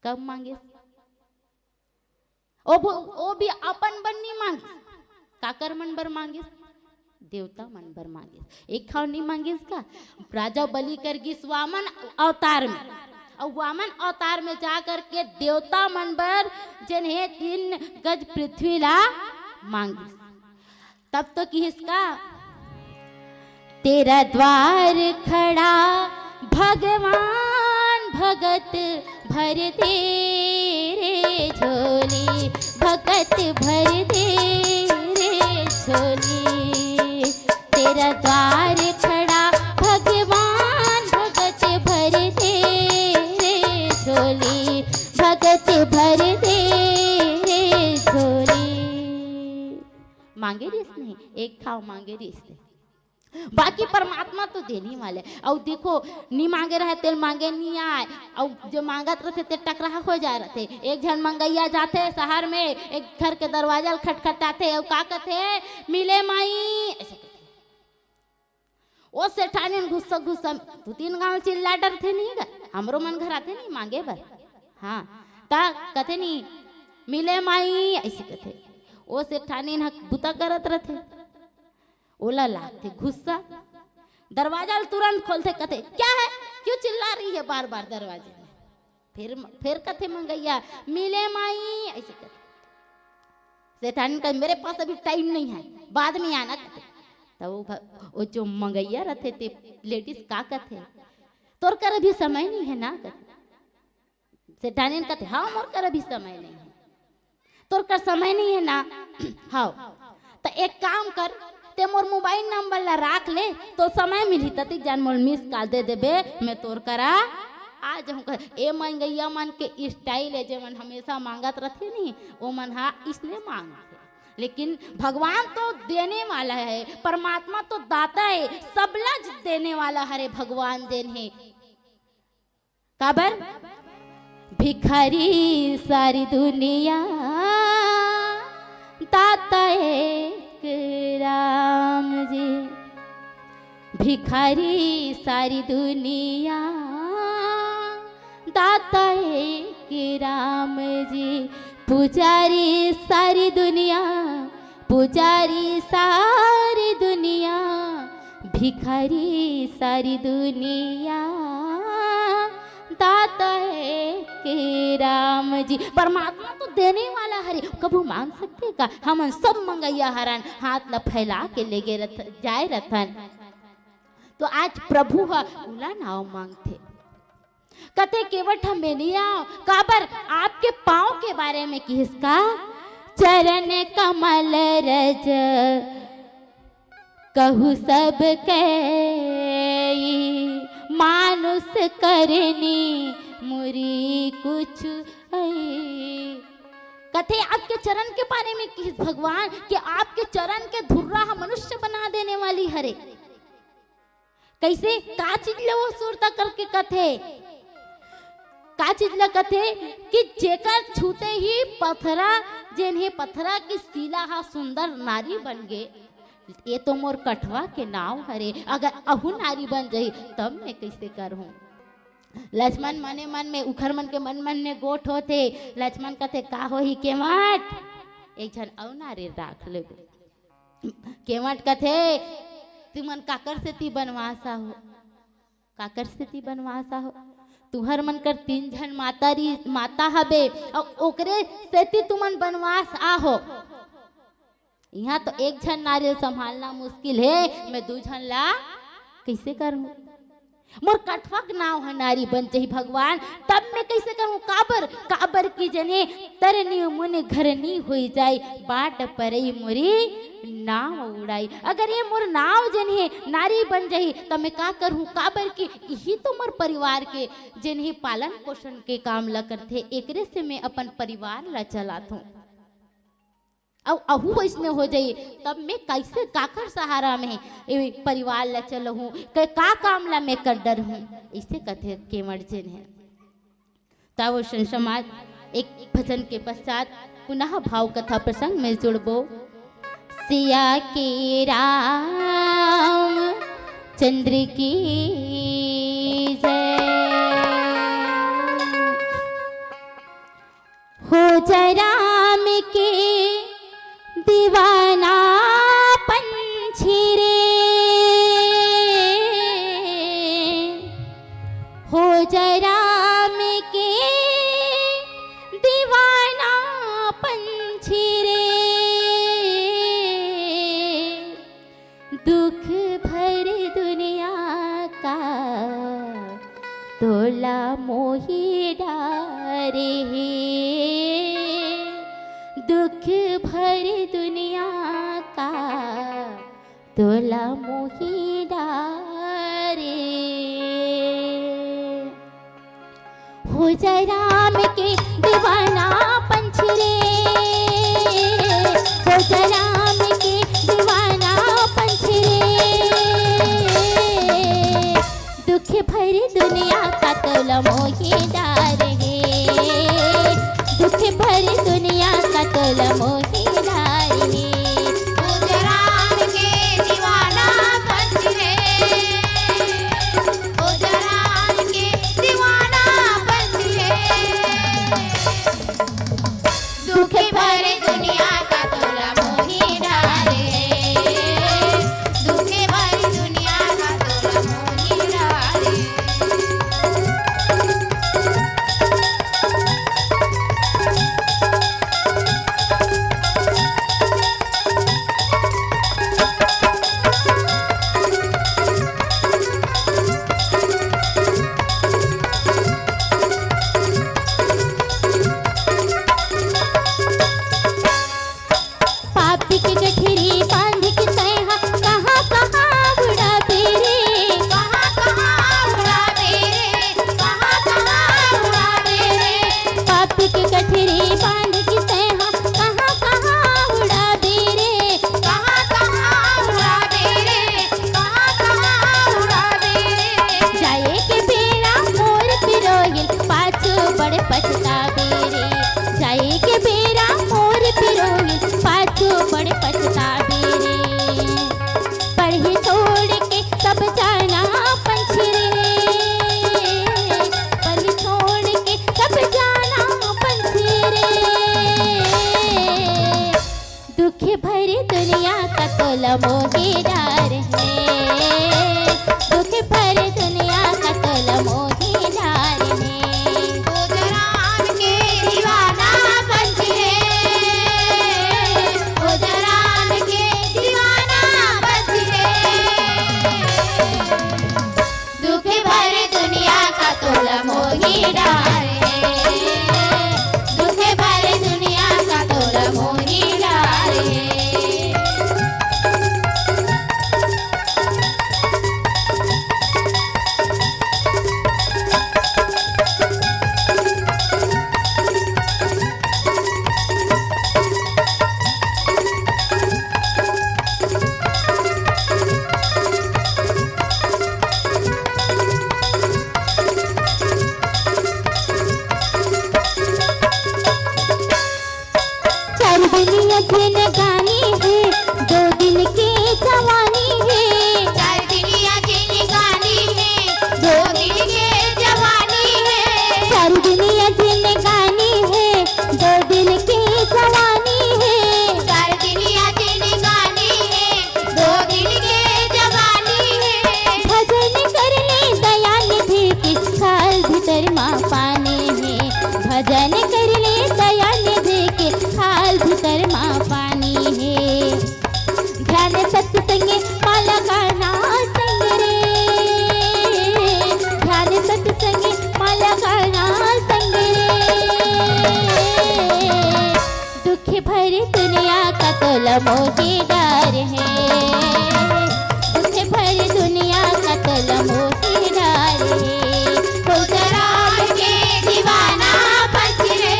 कब मांगिस? ओ भो-, ओ भी अपन बर नी मांगिस, काकर मन बर मांगिस? देवता मन बर मांगिस। एक घाव नी मांगिस का? राजा बलि कर गिस वामन अवतार में, अउ वामन अवतार में जा करके देवता मन बर जेन हे तीन गज पृथ्वी ला मांगिस। तब तो किहिस का, "तेरा द्वार खड़ा भगवान, भगत भर दे रे झोली, भगत भर दे रे झोली। तेरा द्वार खड़ा भगवान, भगत भर दे रे झोली, भगत भर दे रे झोली।" मांगे रिहिस नहीं, एक घाव मांगे रिहिस ते। बाकी परमात्मा तो देने वाले। अउ देखो, नी मांगे रहे तेल मांगे नी आय, अउ जो मांगत रथे ते टकराह हो जाय रथे। एक झन मंगइया जाथे शहर में, एक घर के दरवाजा ल खटखटाथे, अउ का कथे, "मिले माई," अइसे कथे। ओ सेठानिन गुस्सा गुस्सा में दू तीन घाव चिल्ला डरथे नहीं गा, हमरो मन घर आथे नहीं मांगे बर। हाँ, त कथे नहीं, "मिले माई," अइसे कथे। ओ सेठानिन ह बुता करत रथे, ओला लागथे गुस्सा, दरवाजा ल तुरंत खोलथे, कथे, "क्या है? क्यों चिल्ला रही है बार-बार दरवाजे में?" फिर, फिर कथे मंगइया, "मिले माई," अइसे कथे। सेठानिन कहे, "मेरे पास अभी time नहीं है, बाद में आना," कथे। त ओ भ-, ओ जो मंगइया रथे ते ladies का कथे, "तोर कर अभी समय नहीं है ना," कथे। सेठानिन कथे, "हाँ, मोर कर अभी समय नहीं है।" "तोर कर समय नहीं है ना?" "हाँ।" "त एक काम कर, ते मोर mobile number ला राख ले, तो समय मिलही ततिक जान मोल miss call दे देबे, मैं तोर करा आ जाहूँ।" कहे, ए मंगइया मन के style हे, जे मन हमेशा मांगत रथे नहीं, ओ मन हा इसने मांगथे। लेकिन भगवान तो देने वाला है, परमात्मा तो दाता है, सबला देने वाला हरे भगवान जेन हे। काबर? भिखारी सारी दुनिया, दाता एक राम जी। भिखारी सारी दुनिया, दाता एक राम जी। पुजारी सारी दुनिया, पुजारी सारी दुनिया, भिखारी सारी दुनिया, दाता एक राम जी। परमात्मा तो देने वाला हरे, कभू मांग सकथे का? हमन सब मंगइया हरन, हाथ ला फैला के लेगे रथ, जाए रथन। तो आज प्रभु ह उला नाव मांगथे। कथे, "केवट ह मैं नइ आंव।" काबर? आपके पांव के बारे में किहिस का? "चरण कमल रज कहु सब कई, मानुष करनी मुरी कुछ अई।" कथे, आपके चरण के बारे में किहिस भगवान कि आपके चरण के धुर्रा ह मनुष्य बना देने वाली हरे। कइसे? का चीज ल वो सुरता करके कथे? का चीज ल कथे कि जेकर छूते ही पथरा, जेन हे पथरा के सीला ह सुंदर नारी बन गे। ये तो मोर कठवा के नाव हरे, अगर अहू नारी बन जाही तब मैं कइसे करहूं? लक्ष्मण मने मन में, उखर मन के मन मन में गोठ होथे। लक्ष्मण कथे, "का होही केवट, एक झन अउ नारी राख लेबे।" केवट कथे, "तुमन काकर सेती बनवास आहो? काकर सेती बनवास आहो? तुहर मन कर तीन झन माता री, माता हबे, अउ ओकरे सेती तुमन बनवास आहो। इहां तो एक झन नारी ल संभालना मुश्किल हे, मैं दू झन ला कइसे करहूं?" मोर कठवा के नाव ह नारी बन जाही भगवान, तब मैं कइसे करहूं? काबर, काबर कि जने तरनी मुनि घरनी होई जाई, बाट परई मोरी नाव उड़ाई। अगर ये मोर नाव जने नारी बन जाही, त मैं का करहूं? काबर कि इही तो मोर परिवार के जने पालन पोषण के काम ल करथे, एकरे से मैं अपन परिवार ल चलाथों। अउ अहू वइसने हो जाई, तब मैं कइसे, काकर सहारा में ए परिवार ला चलहूं, क-, का काम ला मैं कर डरहूं, इसे कथे केवट जेन हे। तब वो सन समाज एक भजन के पश्चात पुनः भाव कथा प्रसंग में जुड़बो। सिया के राम चंद्र की जय। हो जा राम के दीवाना पंछी रे, हो जा राम के दीवाना पंछी रे। दुख भरी दुनिया का तोला मोही डारे हे, दुख भरी दुनिया का तोला मोही डारे। हो जा राम के दीवाना पंछी रे, हो जा राम के दीवाना पंछी रे। दुख भरी दुनिया का तोला मोही डारे हे, दुख भरी दुनिया का तोला मोही डारे हे। हो जा राम के दीवाना पंछी रे, हो जा राम के दीवाना पंछी रे। दुख भरी दुनिया का तोला मोही डारे, दुख भरी दुनिया का तोला मोही डारे। तोला मोही डार हे। दुख भर दुनिया का तोला मोही डार हे। ओ जरान के दीवाना बन हे। ओ जरान के दीवाना बन हे। दुख भर दुनिया का तोला मोही डार हे। दुख भर दुनिया का तोला मोही डार हे। चार दुनिया जिनगानी हे, दो दिन के जवानी हे। चार दुनिया जिनगानी हे, दो दिन के जवानी हे। चार दुनिया जिनगानी हे, दो दिन के जवानी हे। चार दुनिया जिनगानी हे, दो दिन के जवानी हे। भजन कर ले दया निधि के, काल भीतर मा पानी हे। भजन कर ले दया निधि के, काल भीतर मा पानी हे। ध्यान सत्संग मा लगाना संग रे। ध्यान सत्संग मा लगाना संग रे। दुख भरी दुनिया का तोला मोही डार हे। दुख भरी दुनिया का तोला मोही डार हे। ओ जरान के दीवाना बन हे।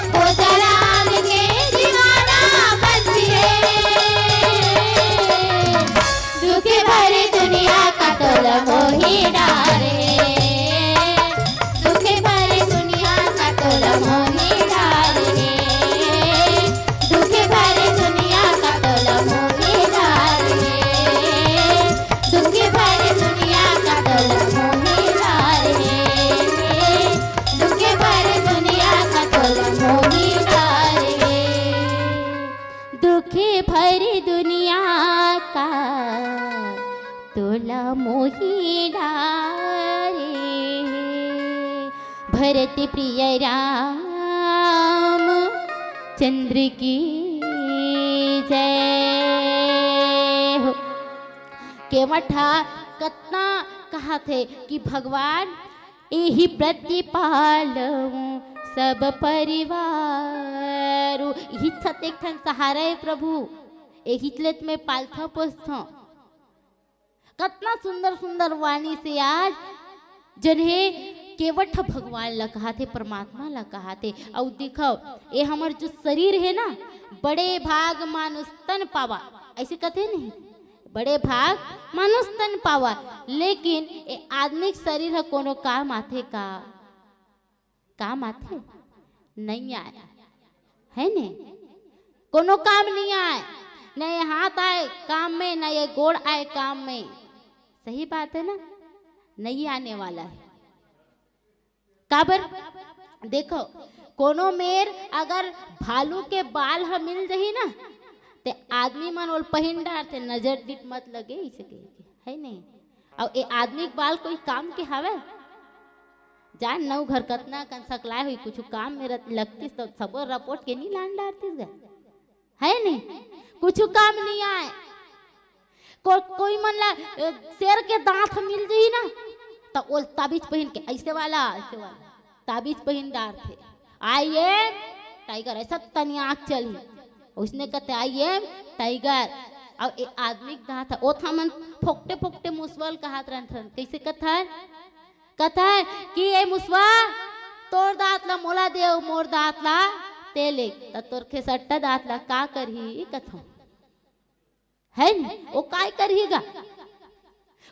ओ जरान के दीवाना बन हे। दुख भरी दुनिया का तोला मोही डार हे। दुख भरी दुनिया का तोला मोही डार हे। दुख भरी दुनिया का तोला मोही डार हे। दुख भरी दुनिया का तोला मोही डार हे। दुख भरी दुनिया का तोला मोही डार हे। दुख भरी दुनिया का तोला मोही डारे। भरत प्रिय राम चंद्र की जय हो। केवट ह कतना कहत हे कि भगवान एही प्रतिपालहूँ सब परिवार। इही छत एक ठन सहारा हे प्रभु, एही ले त मैं पालथों पोसथों। कतना सुंदर सुंदर वाणी से आज जन हे केवट ह भगवान ला कहाथे, परमात्मा ला कहाथे। अउ देखव, ए हमर जो शरीर हे ना, बड़े भाग मानुष तन पावा, अइसे कथे नहीं, बड़े भाग मानुष तन पावा। लेकिन ए आदमी के शरीर ह कोनो काम आथे का? काम आथे? नइ आय, हे ने? कोनो काम नइ आय, न ये हाथ आय काम में, न ये गोड़ आय काम में। सही बात हे ना? नइ आने वाला हे। काबर? देखव, कोनो मेर अगर भालू के बाल ह मिल जही ना, ते आदमी मन ओला पहिन डारथे, नजर दिट मत लगे, अइसे कहिके, हे नहीं? अउ ए आदमी के बाल कोई काम के हावय? जान नउ घर कतना कन सकलाय होही, कुछु काम में रत-, लगतिस त सबो रपोट के नी लान डारतिस गा, हे नहीं? कुछु काम नइ आय। को-, कोई मन ला, अ, शेर के दांत मिल जही ना, त ओला ताबीज पहिन के, अइसे वाला, अइसे वाला ताबीज पहिन डारथे। "I am tiger", अइसा तनिया आँख चलही, ओइसने कथे, "I am tiger।" अउ ए आदमी के दांत ह, ओथा मन फोकटे फोकटे मुसवा ल कहात रहथन। कइसे कथन? कथन कि, "ए मुसवा, तोर दांत ला मोला देव, मोर दांत ला ते ले।" त तोर खेसट्टा दांत ला का करही कथों। हे न? ओ काय करही गा?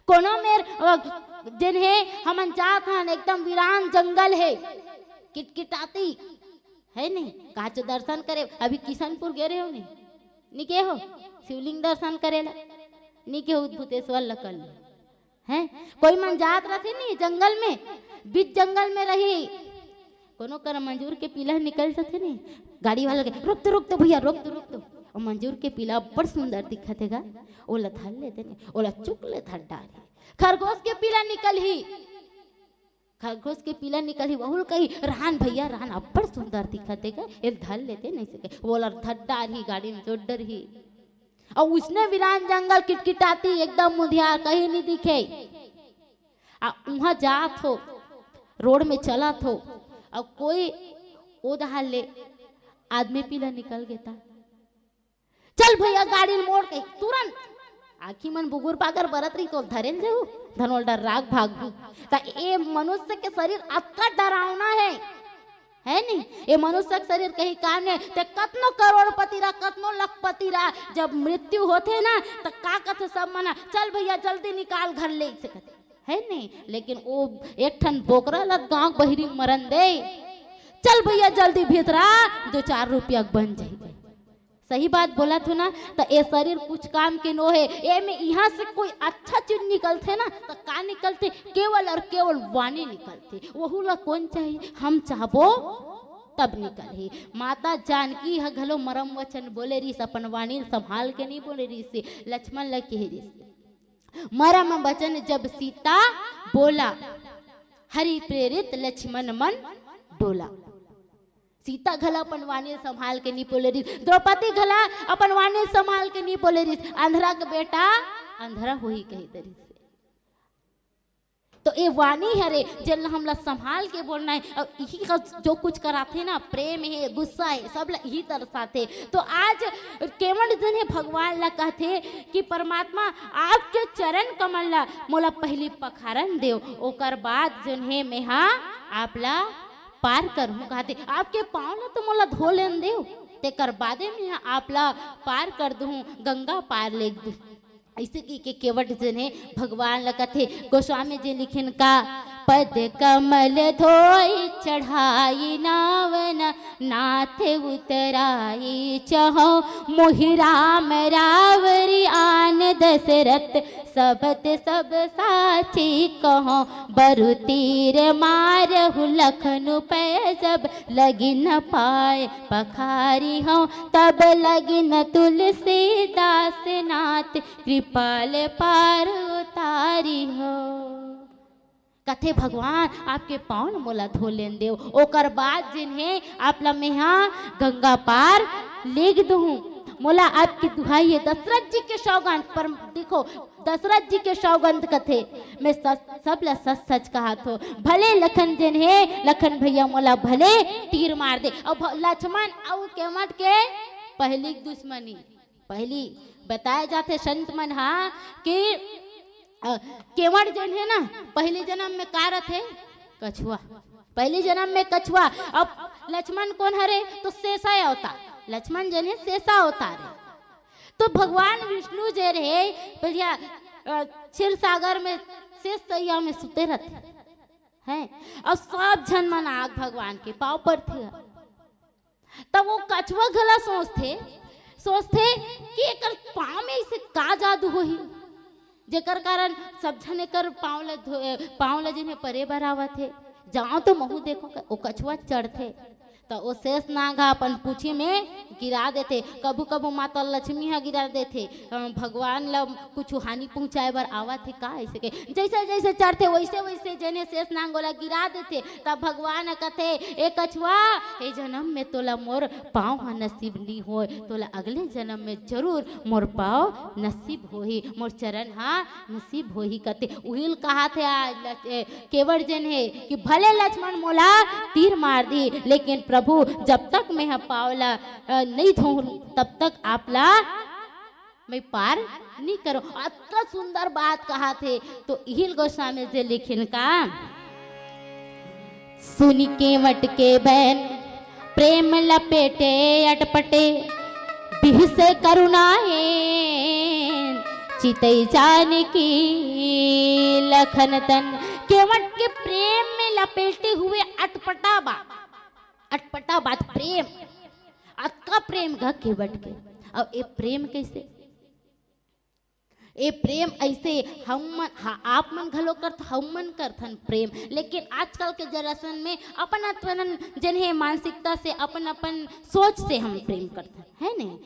कोनो मेर, अ, जेन हे, हमन जात हन, एकदम वीरान जंगल हे, किटकिटाती, हे नहीं? काचो दर्शन करे, अभी किशनपुर गे रहे हो नहीं? नी गे हो? शिवलिंग दर्शन करे ला? नी गे हो, भूतेश्वर ला कर लो। हैं? कोई मन जात रथे नहीं जंगल में, बीच जंगल में रही, कोनो करा मंजूर के पीला निकल जथे नहीं, गाड़ी वाला के, "रुक तो, रुक तो भैया, रुक तो, रुक तो।" ओ मंजूर के पीला अब्बड़ सुंदर दिखत हे गा, ओला धर लेते नहीं, ओला चुक ले धर डारी। खरगोश के पीला निकलही, खरगोश के पीला निकलही, वहू ल कही, "रान भैया, रान अब्बड़ सुंदर दिखत हे गा, एल धर लेते नहीं सके।" ओला धर डारही, गाड़ी में जोर डरही। अउ उसने वीरान जंगल किटकिटाती, एकदम मुंधियार, कहीं नहीं दिखे। आ उहाँ जात हो, रोड में चलत हो, अउ कोई ओ डहार ले आदमी पीला निकल गे ता, "चल भैया, गाड़ी ल मोड़," कही, तुरंत आँखी मन बुगुर पागर बरत रही तो धरेल जाहू, धनोल डर राग भागहू। त ए मनुष्य के शरीर अतका डरावना हे, हे नहीं? ए मनुष्य के शरीर कहीं काम नहीं। ते कतनो करोड़पति रह, कतनो लखपति रह, जब मृत्यु होथे ना, त का कथे सब मन, "चल भैया, जल्दी निकाल घर ले," से कथे, हे नहीं? लेकिन ओ एक ठन बोकरा ल गांव बहिरी मरन दे, "चल भैया, जल्दी भीतरा, दो चार रुपया के बन जाही।" सही बात बोलत हो ना? त ए शरीर कुछ काम के नो हे। ए में इहाँ से कोई अच्छा चीज निकलथे ना, त का निकलथे? केवल और केवल वाणी निकलथे। वहू ला कोन चाहिए? हम चाहबो तब निकलही। माता जानकी ह घलो मरम वचन बोले रिहिस, अपन वाणी ल संभाल के नहीं बोले रिहिस, लक्ष्मण ला कहे रिहिस, "मरम वचन जब सीता बोला, हरि प्रेरित लक्ष्मण मन डोला।" सीता घला अपन वाणी ल संभाल के नहीं बोले रिहिस, द्रौपदी घला अपन वाणी ल संभाल के नहीं बोले रिहिस, "अंधरा के बेटा अंधरा होही," कही दे रिहिस। तो ए वाणी हरे, जेन ला हमला संभाल के बोलना हे, अउ इही का जो कुछ कराथे ना, प्रेम हे, गुस्सा हे, सब ला इही दर्शाथे। तो आज केवट जेन हे भगवान ला कहथे कि परमात्मा, आपके चरण कमल ला मोला पहली पखारन देव, ओकर बाद जेन हे मेहा आप ला पार करहूं, कहथे, "आपके पाँव ला तो मोला धो लेन देव, तेकर बादे मेहा आप ला पार कर दूं, गंगा पार ले दूं।" अइसे कहिके केवट जेन हे भगवान ला कथे। गोस्वामी जी लिखिन का, "पद कमल धोई चढ़ाई नावन, नाथ उतराई चहौ, मोहि राम रावरि आन दसरथ, सबत सब साची कहौ। बरु तीर मारहु लखनु पै, जब लगिन पाय पखारी हौ, तब लगिन तुलसीदास नाथ, कृपा ले पार उतारी हौ।" कथे, "भगवान, आपके पाँव ल मोला धो लेन देव, ओकर बाद जेन हे आप ला मेहा गंगा पार लेग दूहूं। मोला आपकी दुहाई हे, दशरथ जी के सौगंध।" पर देखो, दशरथ जी के सौगंध कथे, "मैं सच, सब ला सच सच कहत हो, भले लखन जेन हे, लखन भैया मोला भले तीर मार दे।" अउ भ-, लक्ष्मण अउ केवट के पहली दुश्मनी, पहली बताए जाथे संत मन हा कि, अ, केवट जेन हे ना, पहली जन्म में का रथे? कछुआ। पहली जन्म में कछुआ। अब लक्ष्मण कोन हरे? तो शेषा अवतार। लक्ष्मण जेन हे शेषा अवतार हे। तो भगवान विष्णु जे रहे, बढ़िया, अ, क्षीर सागर में शेष सैया में सुते रहते हैं, और सब झन मन आग भगवान के पाँव परथे। तब वो कछुआ घला सोचथे, सोचथे कि एकर पाँव में अइसे का जादू होही, जेकर कारण सब झन एकर पाँव ल धो-, पाँव ल जेन हे परे बर आवत हे। जाओ तो महू देखो, वो कछुआ चढ़थे, त वो शेष नाग ह अपन पूछी में गिरा देथे। कभू कभू माता लक्ष्मी ह गिरा देथे, अ, भगवान ल कुछ हानि पहुंचाए बर आवत हे का, अइसे के जैसे जैसे चढ़थे वैसे वैसे जेन हे शेष नाग ओला गिरा देथे। तब भगवान ह कथे, "ए कछुआ, ए जन्म में तोला मोर पाँव ह नसीब नी होय, तोला अगले जन्म में जरूर मोर पाँव नसीब होही, मोर चरण ह नसीब होही," कथे। उहिल कहाथे आज लच-, ए, केवट जेन हे कि भले लक्ष्मण मोला तीर मार दी, लेकिन प्रभु, जब तक मैं ह पाँव ला, अ, नहीं धोहूं, तब तक आप ला मैं पार नहीं करो। अतका सुंदर बात कहाथे। तो इहिल गोस्वामी जी लिखिन का, सुनि केवट के बैन प्रेम लपेटे अटपटे, बिहसे करुणा एन चितई जानकी लखन तन। केवट के प्रेम में लपेटे हुए अटपटा बा, अटपटा बात प्रेम, अतका प्रेम घ केवट के। अउ ए प्रेम कइसे? ए प्रेम अइसे हम मन, हा, आप मन घलो करत, हम मन करथन प्रेम, लेकिन आजकल के जनरेशन में अपन अपन जेन हे मानसिकता से, अपन अपन सोच से हम प्रेम करथन, है नहीं?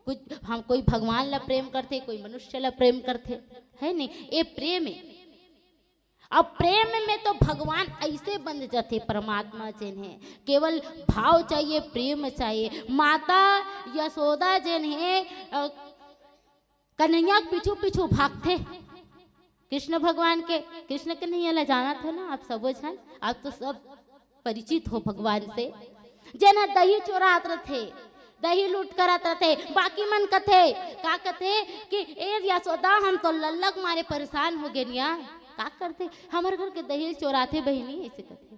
कुछ हम, कोई भगवान ला प्रेम करथे, कोई मनुष्य ला प्रेम करथे, है नहीं? ये प्रेम है। अब प्रेम में तो भगवान ऐसे बंध जाथे, परमात्मा जेन है, केवल भाव चाहिए, प्रेम चाहिए। माता यशोदा जेन है, अ, कन्हैया के पीछू पीछू भागथे कृष्ण भगवान के। कृष्ण कन्हैया ला जानत हो ना आप सबो झन, आप तो सब परिचित हो भगवान से। जेन ह दही चोरात रथे, दही लूट करत रथे, बाकी मन कथे, का कथे कि ए यशोदा, हम तो लल्लक मारे परेशान हो गेन या, का करथे, हमर घर के दही चोराथे बहिनी, ऐसे कथे।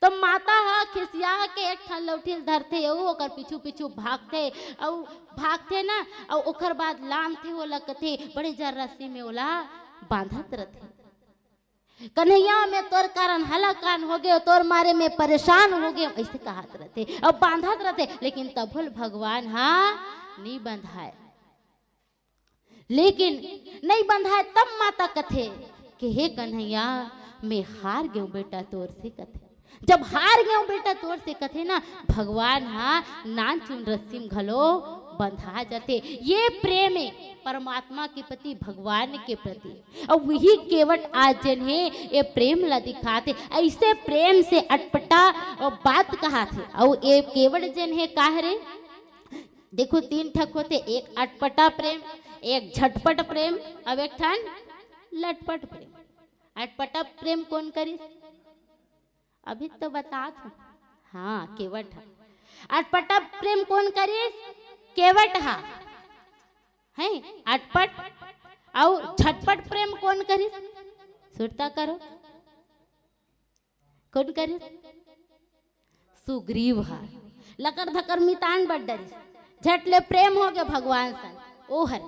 तो माता ह खिसिया के एक ठन लौठी ल धरथे, अउ ओकर पीछू पीछू भागथे, अउ भागथे ना, अउ ओकर बाद लानथे, ओला कथे, बड़े जर रस्सी में ओला बांधत रथे। कन्हैया, मैं तोर कारण हलाकान हो गए, तोर मारे मैं परेशान हो गए, ऐसे कहत रथे, अब बांधत रथे, लेकिन तभो ल भगवान हा नहीं बंधाए। लेकिन नहीं बंधाए, तब माता कथे कि हे कन्हैया, मैं हार गेहूं बेटा तोर से, कथे। जब हार गेहूं बेटा तोर से, कथे ना, भगवान हा नान चुन रस्सी म घलो बंधा जाथे। ये प्रेम है परमात्मा के प्रति, भगवान के प्रति। अउ वही केवट आज जेन हे, ये प्रेम ला दिखाथे। ऐसे प्रेम से अटपटा बात कहाथे। अउ ये केवट जेन हे, का हरे? देखो, तीन ठक होथे, एक अटपटा प्रेम, एक झटपट प्रेम, अउ एक ठन लटपट प्रेम। अटपटा प्रेम कोन करिस? अभी तो बतात हूँ। हाँ, केवट हा। अटपटा प्रेम कोन करिस? केवट हा। है, अटपट अउ झटपट प्रेम कोन करिस? सुरता करो, कोन करिस? सुग्रीव हा। लकर धकर मितान बर डरिस, झट ले प्रेम हो गया भगवान संग, ओ हर।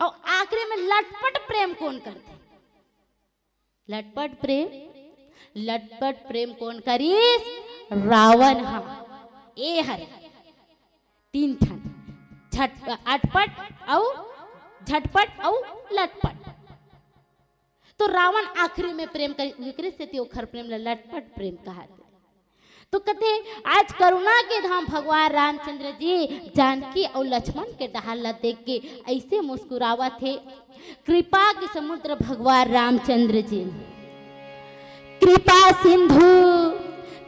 अउ आखिरी में लटपट प्रेम कोन करथे? लटपट प्रेम, लटपट प्रेम कोन करिस? रावण हा। ए हर तीन ठन, झट, अटपट अउ झटपट अउ लटपट। तो रावण आखिरी में प्रेम करिस, एकरे सेती ओखर प्रेम ला लटपट प्रेम कहाथे। तो कथे, आज करुणा के धाम भगवान रामचंद्र जी जानकी अउ लक्ष्मण के डहार ला देख के ऐसे मुस्कुरावत हे। कृपा के समुद्र भगवान रामचंद्र जी। कृपा सिंधु,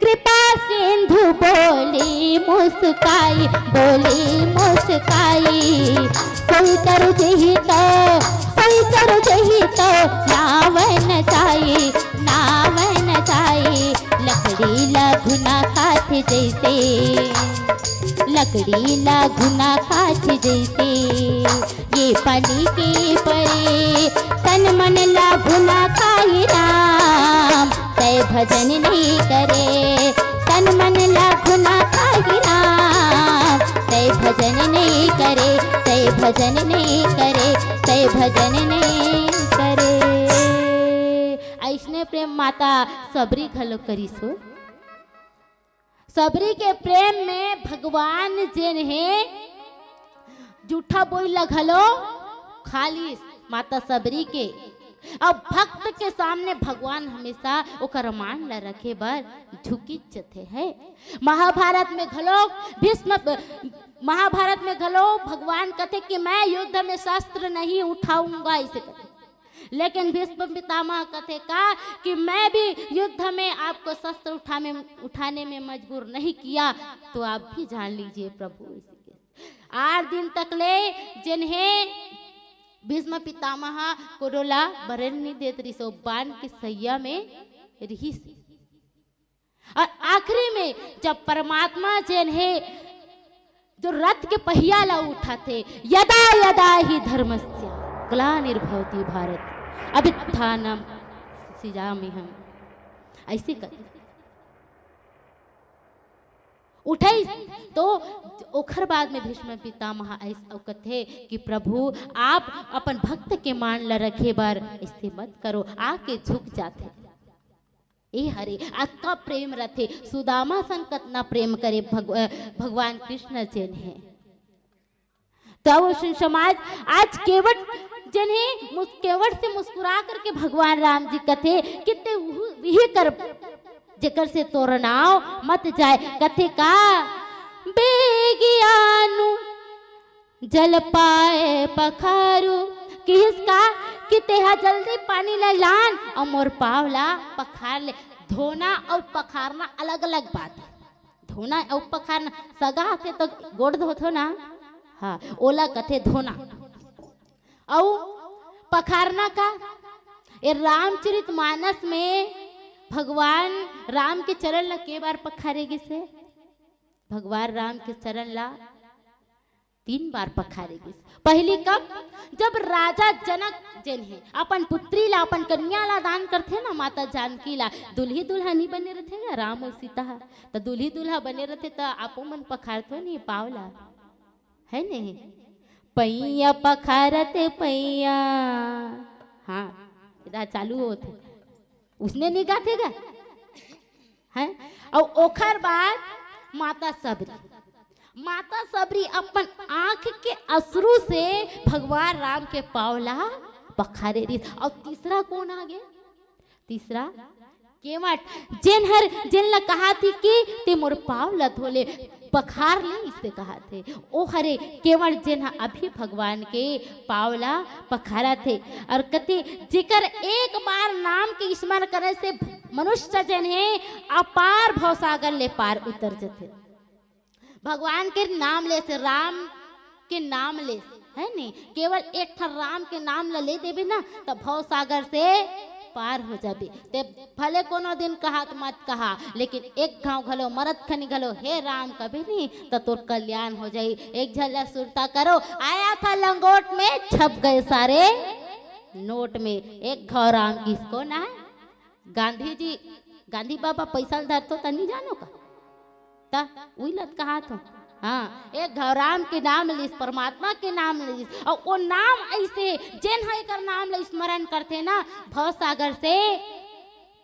कृपा सिंधु बोली मुस्काई, बोली मुस्काई। सही करो जही तो, सही करो जही तो, नावन साई, नावन साई। लकड़ी ला घुना खात जैसे, लकड़ी ला घुना खात जैसे, ये पानी के परे तन मन ला घुना खाई राम, तय भजन नहीं करे। तन मन ला घुना खाई राम, तय भजन नहीं करे, तय भजन नहीं करे, तय भजन नहीं करे। ऐसने प्रेम माता सबरी घलो करिस हो। सबरी के प्रेम में भगवान जेन हे, जूठा बोई ला घलो खा लिस माता सबरी के। अब भक्त के सामने भगवान हमेशा ओकर मान ला रखे बर झुकी जथे है। महाभारत में घलो भीष्म, महाभारत में घलो भगवान कथे कि मैं युद्ध में शस्त्र नहीं उठाऊंगा, इसे कथे। लेकिन भीष्म पितामह कथे का कि मैं भी युद्ध में आपको शस्त्र उठा में, उठाने में मजबूर नहीं किया, तो आप भी जान लीजिए प्रभु। आठ दिन तक ले जेन हे भीष्म पितामह कोनो ला बरन नहीं देत रिहिस, बाण के सैया में रिहिस। और आखिरी में जब परमात्मा जेन हे जो रथ के पहिया ला उठाथे, यदा यदा ही धर्मस्य ग्लानिर्भवति भारत अभ्युत्थानम सृजाम्यहम, ऐसे कर उठाई तो ओखर बाद में भीष्म पितामह ऐस-, कथे कि प्रभु, आप अपन भक्त के मान ला रखे बर ऐसे मत करो, आके झुक जाथे। ए हरे, अतका प्रेम रथे। सुदामा संग कतना प्रेम करे भग-, अ, भगवान कृष्ण जेन हे। तो वो सुन समाज, आज केवट जेन हे, मुस-, केवट से मुस्कुरा करके भगवान राम जी कथे कि ते उहु-, विही कर, जेकर से तोर नाव मत जाए। कथे का, बेगियानु जल पाए पखारू, किहिस का कि तेहा जल्दी पानी ला लान अउ मोर पाँव ला पखार ले। धोना अउ पखारना अलग-अलग बात हे। धोना अउ पखारना, सगा होथे तो गोड़ धोथो ना, हाँ, ओला कथे धोना। अउ पखारना का, ए रामचरित मानस में भगवान राम के चरण ला के बार पखारे गिस हे? भगवान राम के चरण ला तीन बार पखारे गिस। पहली कब? जब राजा जनक जेन हे अपन पुत्री ला, अपन कन्या ला दान करथे ना, माता जानकी ला, दुल्ही दुल्हा नी बने रथे गा राम अउ सीता ह, त दुल्ही दुल्हा बने रथे त आपो मन पखारथो नी पाँव ला, है नहीं? पैया पखारत पैया, हाँ, रा चालू होथे, उसने नी गाथे गा, हैं? अउ ओखर बाद माता सबरी, माता सबरी अपन आँख के असरू से भगवान राम के पाँव ला पखारे रिस। अउ तीसरा कोन आगे? तीसरा केवट, जेन हर, जेन ला कहाथे कि ते मोर पाँव ला धो ले, पखार ले, इसे कहाथे। ओ हरे केवट, जेन ह अभी भगवान के पाँव ला पखारत हे। अउ कथे, जेकर एक बार नाम के स्मरण करे से मनुष्य जेन हे अपार भवसागर ले पार उतर जथे। भगवान के नाम ले से, राम के नाम ले से, है नी? केवल एक ठन राम के नाम ला ले देबे ना, त भवसागर से पार हो जाबे। ते भले कोनो दिन कहा त मत कहा, लेकिन एक घाव घलो मरत खनी घलो हे राम कबे नी, त तोर कल्याण हो जाई। एक झन ला सुरता करो, आया था लंगोट में, छप गए सारे नोट में। एक घाव राम किसको ना है? गांधी जी, गांधी बाबा पैसा ल धरतो त नी जानो का? त उही लत कहात हो। हाँ, एक घाव राम के नाम लिस, परमात्मा के नाम लिस, अउ ओ नाम ऐसे, जेन ह एकर नाम ल स्मरण करथे ना, भवसागर से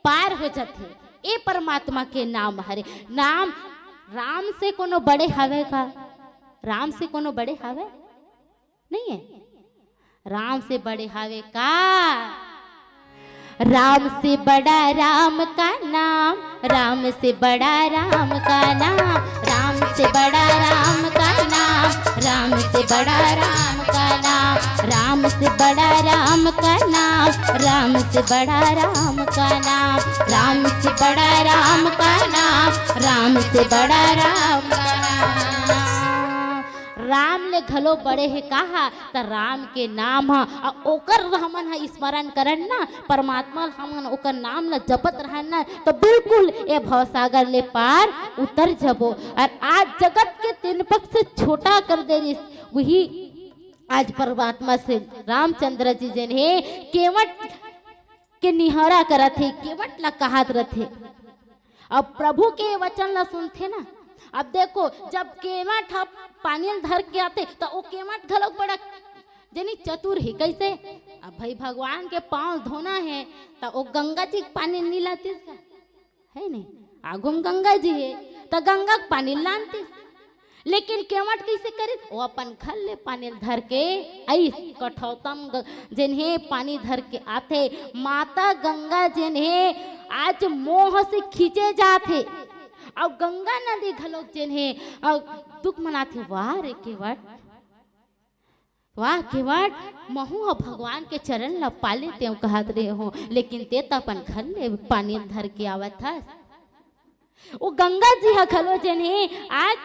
पार हो जथे। ए परमात्मा के नाम हरे। नाम, राम से कोनो बड़े हवे का? राम से कोनो बड़े हवे? नहीं है। राम से बड़े हावे का? राम से बड़ा राम का नाम, राम से बड़ा राम का नाम, राम से बड़ा राम का नाम, राम से बड़ा राम का नाम, राम से बड़ा राम का नाम, राम से बड़ा राम का नाम, राम से बड़ा राम का नाम, राम से बड़ा राम का नाम। राम ले घलो बड़े हे कहा, त राम के नाम ह, अउ ओकर हमन ह स्मरण करन ना, परमात्मा ल हमन ओकर नाम ल जपत रहन ना, त बिल्कुल ए भवसागर ले पार उतर जबो। अउ आज जगत के तीन पक्ष से छोटा कर दे रिस, उही आज परमात्मा से रामचंद्र जी जेन हे केवट के निहोरा करत हे, केवट ला कहात रथे। अब प्रभु के वचन ला सुनथे ना। अब देखो, जब केवट ह पानी ल धर के आथे, त ओ केवट घलोक बड़ा जनी चतुर हे। कइसे? अब भाई, भगवान के पाँव धोना हे, त ओ गंगा जी के पानी नी लातिस का? है नहीं? आगू म गंगा जी हे, त गंगा के पानी लानतिस। लेकिन केवट कइसे करिस? ओ अपन घर ले पानी ल धर के आइस। कठौता म ग-, जेन हे पानी धर के आथे, माता गंगा जेन हे आज मोह से खींचे जात हे, अउ गंगा नदी घलोक जेन हे, अउ दुख मनाथे, वाह रे केवट, वाह केवट, महू ह भगवान के चरण ल पाले तेंव कहत रहे हो, लेकिन ते त अपन घर ले पानी ल धर के आवत हस। ओ गंगा जी ह घलो जेन हे आज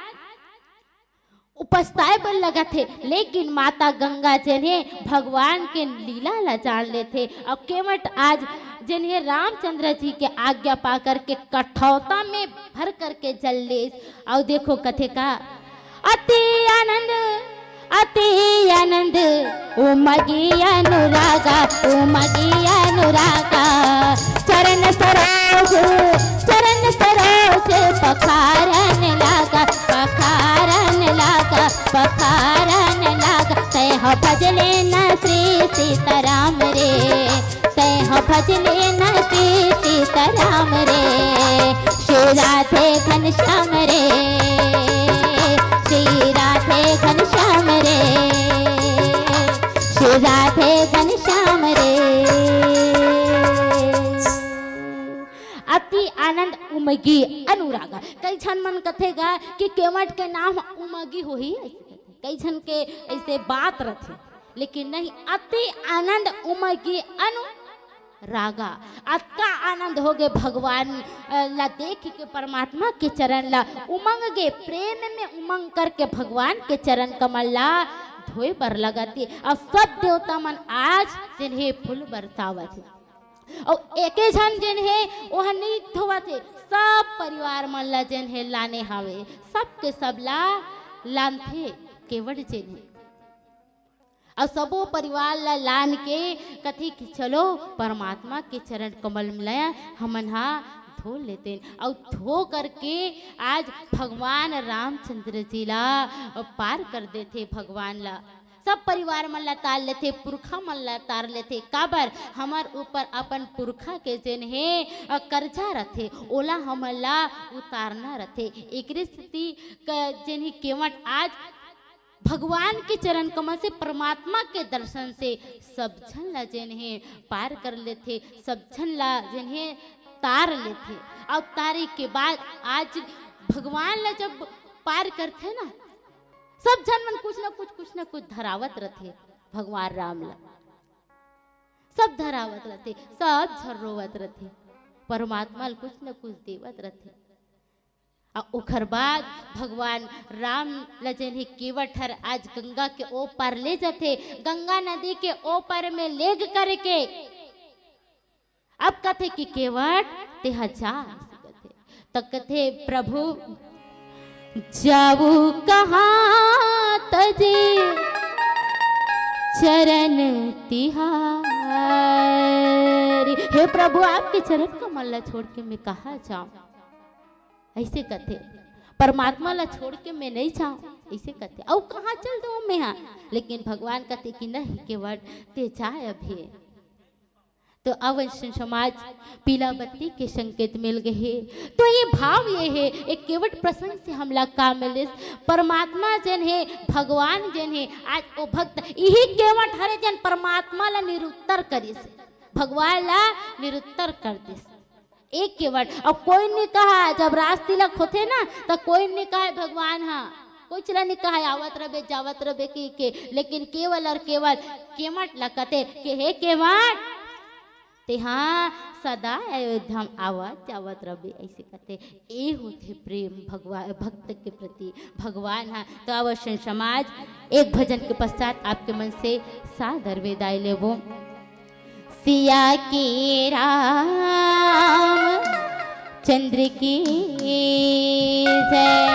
उपस्ताए बर लगत हे, लेकिन माता गंगा जेन हे भगवान के लीला ला जान लेथे। अउ केवट आज जेन हे रामचंद्र जी के आज्ञा पा करके कठौता में भर करके जल लेस। अउ देखो कथे का, अति आनंद, अति आनंद, उमगी अनुरागा, उमगी अनुरागा। चरण सरोज, चरण सरोज पखारन लागा, पखारन लागा, पखारन लागा। तैं ह भजले न श्री सीताराम रे, तैं ह भजले न श्री सीताराम रे। श्री राधे घनश्याम रे, श्री राधे घनश्याम रे, श्री राधे घनश्याम रे। अति आनंद उमगी अनुरागा। कई झन मन कथे गा कि केवट के नाम उमगी होही, अइसे कथे। कई झन के ऐसे बात रथे, लेकिन नहीं, अति आनंद उमगे अनुरागा। अतका आनंद होगे भगवान, अ, ला देख के, परमात्मा के चरण ला उमंग गे, प्रेम में उमंग करके भगवान के चरण कमल ला धोए बर लगत हे। अउ सब देवता मन आज जेन हे फूल बरसावत हे। अउ एके झन जेन हे, ओह नइ धोवत हे, सब परिवार मन ला जेन हे लाने हावे, सबके सब ला लानथे, केवट जेन हे। अउ सबो परिवार ला लान के कथे कि चलो परमात्मा के चरण कमल में हमन हा धो लेतेन। अउ धो करके आज भगवान रामचंद्र जी ला पार कर देथे, भगवान ला। सब परिवार मन ला तार लेथे, पुरखा मन ला तार लेथे। काबर? हमर ऊपर अपन पुरखा के जेन हे, अ, कर्जा रथे, ओला हमन ला उतारना रथे। एकरे सेती क-, जेन हे केवट आज भगवान के चरण कमल से, परमात्मा के दर्शन से सब झन ला जेन हे पार कर लेथे, सब झन ला जेन हे तार लेथे। अउ तारे के बाद आज भगवान ला जब पार करथे ना, सब झन मन कुछ ना कुछ, कुछ ना कुछ धरावत रथे भगवान राम ला। सब धरावत रथे, सब झन रोवत रथे, परमात्मा ल कुछ न कुछ देवत रथे। अउ ओखर बाद भगवान राम ल जेन हे केवट हर आज गंगा के ओ पार ले जथे, गंगा नदी के ओ पार में लेग करके अब कथे कि केवट तेहा जा, अइसे कथे। त कथे, "प्रभु, जाऊ कहाँ तजे चरण तिहारी।" हे प्रभु, आपके चरण कमल ला छोड़ के मैं कहाँ जाऊं? अइसे कथे, परमात्मा ला छोड़ के मैं नहीं जाऊं, अइसे कथे। अउ कहाँ चल दूं मैं हा? लेकिन भगवान कथे कि नहीं केवट, ते जाए अभी। तो अवश्य समाज पीला बत्ती के संकेत मिल गए हे। तो ये भाव ये हे, एक केवट प्रसंग से हमला का मिलिस? परमात्मा जेन हे, भगवान जेन हे, आज ओ भक्त इही केवट हरे जेन परमात्मा ला निरुत्तर करिस, भगवान ला निरुत्तर कर दिस। एक केवट, अउ कोई नहीं कहा, जब रास तिलक होथे ना, त कोई नहीं कहा भगवान हा, कोई चला नहीं कहा आवत रबे, जावत रबे के, के, लेकिन केवल अउ केवल केवट ला कथे के हे केवट, तेहा सदा अयोध्या म आवत जावत रबे, अइसे कथे। ए होथे प्रेम भगवा-, भक्त के प्रति भगवान हा। तो अवश्य समाज, एक भजन के पश्चात आपके मन से सादर विदाई लेबो। सिया के राम चंद्र की जय।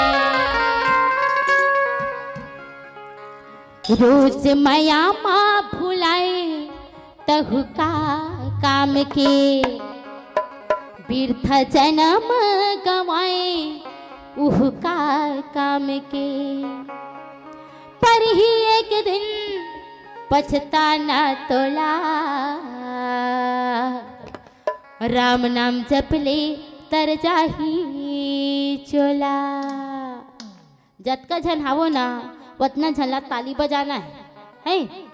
रोज मया मा भुलाए तहु का काम के, बिरथा जनम गंवाए उहू का काम के। परही एक दिन पछताना तोला, राम नाम जप ले तर जाही चोला। जतका झन हावो ना, वतना झन ला ताली बजाना हे, हे?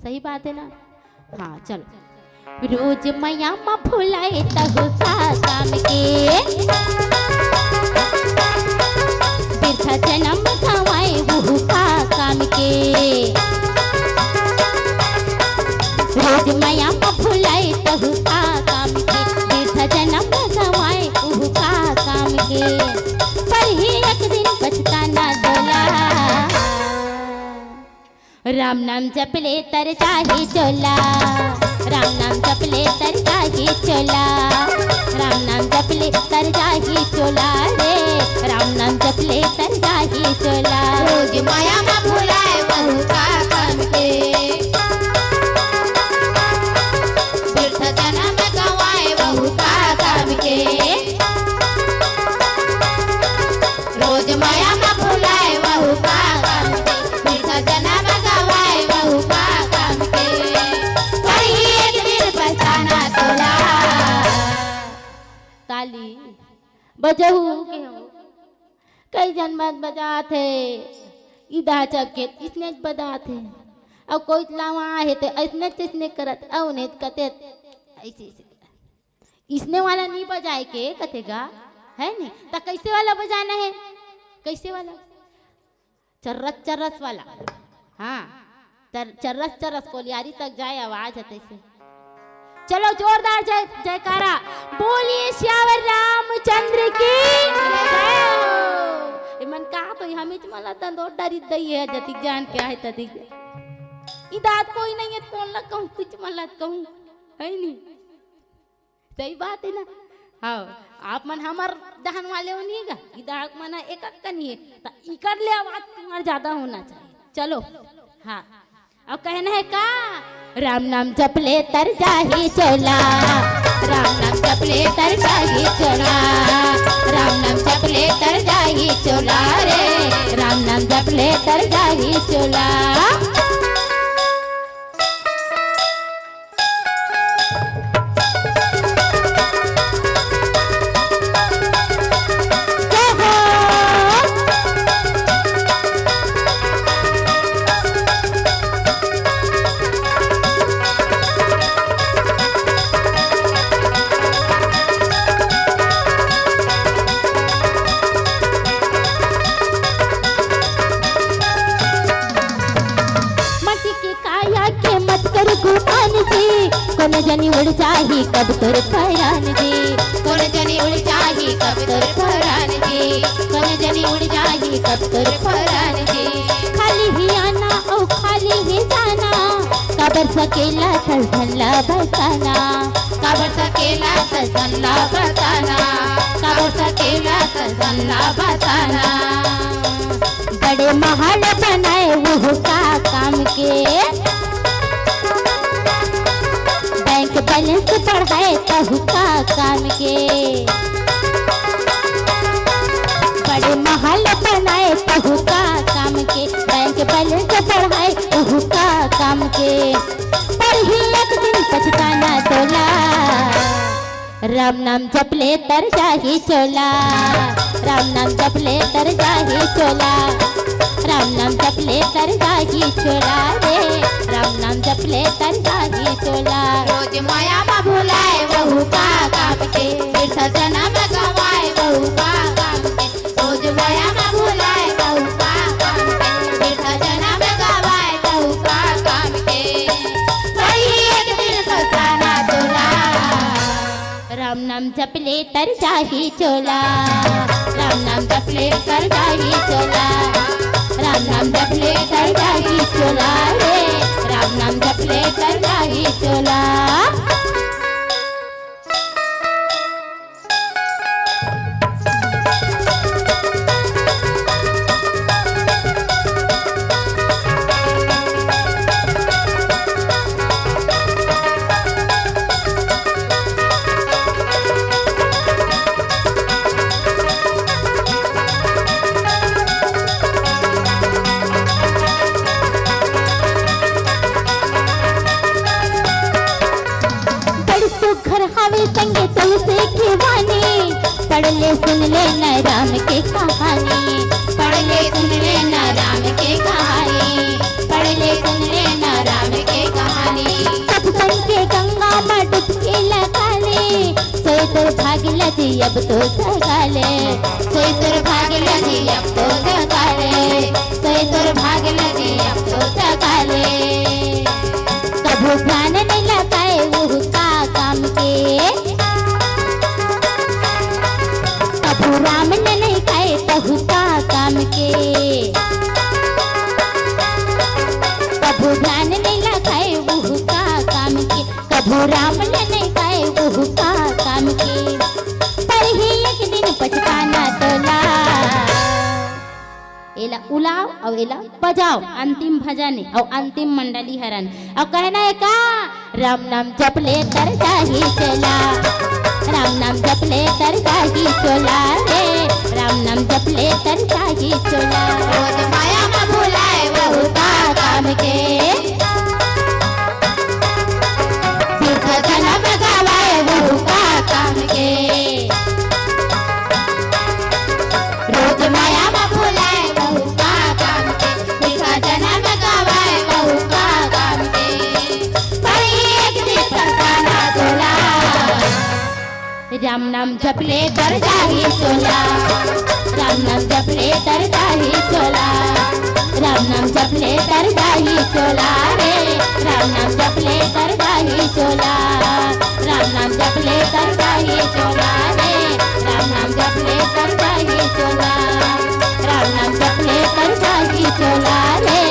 सही बात हे ना? हाँ, चलो। रोज मया मा भुलाए तहु का काम के, बिरथा जनम गंवाए उहू का काम के। रोज मया मा भुलाए तहु का काम के, बिरथा जनम गंवाए उहू का काम के। परही एक दिन पछताना तोला। राम नाम जप ले तर जाही चोला, राम नाम जप ले तर जाही चोला, राम नाम जप ले तर जाही चोला रे, राम नाम जप ले तर जाही चोला। रोज मया मा भुलाए वहू का काम के, बिरथा जनम गंवाए वहू का काम के। रोज मया मा भुलाए वहू का काम के, बिरथा जनम गंवाए वहू का काम के। परही एक दिन पछताना तोला। ताली बजहू के हो। कई झन मन बजात हे, इदा चक के इसने बजात हे, अउ कोई लावा हे ते इसने इसने करत, अउ ने कते अइसे, अइसे। इसने वाला नहीं बजाए के कथे गा, हे नहीं? त कइसे वाला बजाना हे? कइसे वाला? चर्रस चर्रस वाला। हाँ, तर, चर्रस चर्रस कोलियारी तक जाए आवाज हे तइसे। चलो जोरदार जय जयकारा, बोलिए सियावर रामचंद्र की जय हो। एमन का तो हमीच मला दंदोर डरी दई हे, जतिक जान के आहे ततिक। इदात कोई नहीं हे, कोन ला कहूँ, कुछ मला कहूँ, है नी? सही बात हे ना? हाँ, आप मन हमर डहन वाले हो नहीं गा, इदात मन एक अक्का नहीं हे, त इकर ले आवाज तुम्हार ज्यादा होना चाहिए। चलो, हाँ, अब कहना है का? राम नाम जप ले तर जाही चोला, राम नाम जप ले तर जाही चोला, राम नाम जप ले तर जाही चोला रे, राम नाम जप ले तर जाही चोला। जय हो। मटी के काया के मत कर गुमान जी, कोनो जनी उड़ जाही कब तोर परान जी, कोनो जनी उड़ जाही कब तोर परान जी, कोनो जनी उड़ जाही कब तोर परान जी। खाली ही आना अउ खाली ही जाना, काबर सकेला कल धन ला बताना, काबर सकेला कल धन ला बताना, काबर सकेला कल धन ला बताना। बड़े महल बनाए वहू का काम के, बैंक बैलेंस बढ़ाए तहू का काम के। बड़े महल बनाए तहू का काम के, बैंक बैलेंस बढ़ाए तहू का काम के। पर ही एक दिन पछताना तोला। राम नाम जप ले तर जाही चोला, राम नाम जप ले तर जाही चोला, राम नाम जप ले तर जाही चोला रे, राम नाम जप ले तर जाही चोला। रोज माया मा भुलाए वहू का काम के, बिरसा जनम गवाए वहू का काम के। रोज माया मा भुलाए वहू का काम के, बिरसा जनम गवाए वहू का काम के। वही एक दिन पछताना तोला। राम नाम जप ले तर जाही चोला, राम नाम जप ले तर जाही चोला, राम नाम जप ले तर जाही चोला रे, राम नाम जप ले तर जाही चोला। बड़ सुघर हावे संगे तुलसी के वाणी, पढ़ ले सुन ले न राम के कहानी, पढ़ ले सुन ले न राम के कहानी, पढ़ ले सुन ले न राम के कहानी। सत्संग के गंगा मा डुबकी लगा ले, सोए तोर भाग लजी अब तो जगा ले, सोए तोर भाग लजी अब तो जगा ले, सोए तोर भाग लजी अब तो जगा ले। कभू ध्यान नहीं लगाए वहू का काम के, कभू राम ने नहीं खाए तहू का काम के, कभू ध्यान नहीं लगाए वहू का काम के, कभू राम ने नहीं खाए वहू का काम के। पर ही एक दिन पछताना तोला। एला उलाव अउ एला बजाव। अंतिम भजन हे अउ अंतिम मंडली हरन। अउ कहना हे का? राम नाम जप ले तर जाही चोला, राम नाम जप ले तर जाही चोला रे, राम नाम जप ले तर जाही चोला। रोज माया मा भुलाए वहू का काम के, बिरसा जनम गवाए वहू का काम के। रोज माया मा भुलाए वहू का काम के, बिरसा जनम गवाए वहू का काम के। पर एक दिन पछताना तोला। राम नाम जप ले तर जाही चोला, राम नाम जप ले तर जाही चोला। करवाही चोला रे, राम नाम जप ले करवाही चोला, राम नाम जप ले करवाही चोला रे, राम नाम जप ले करवाही चोला, राम नाम जप ले करवाही चोला रे,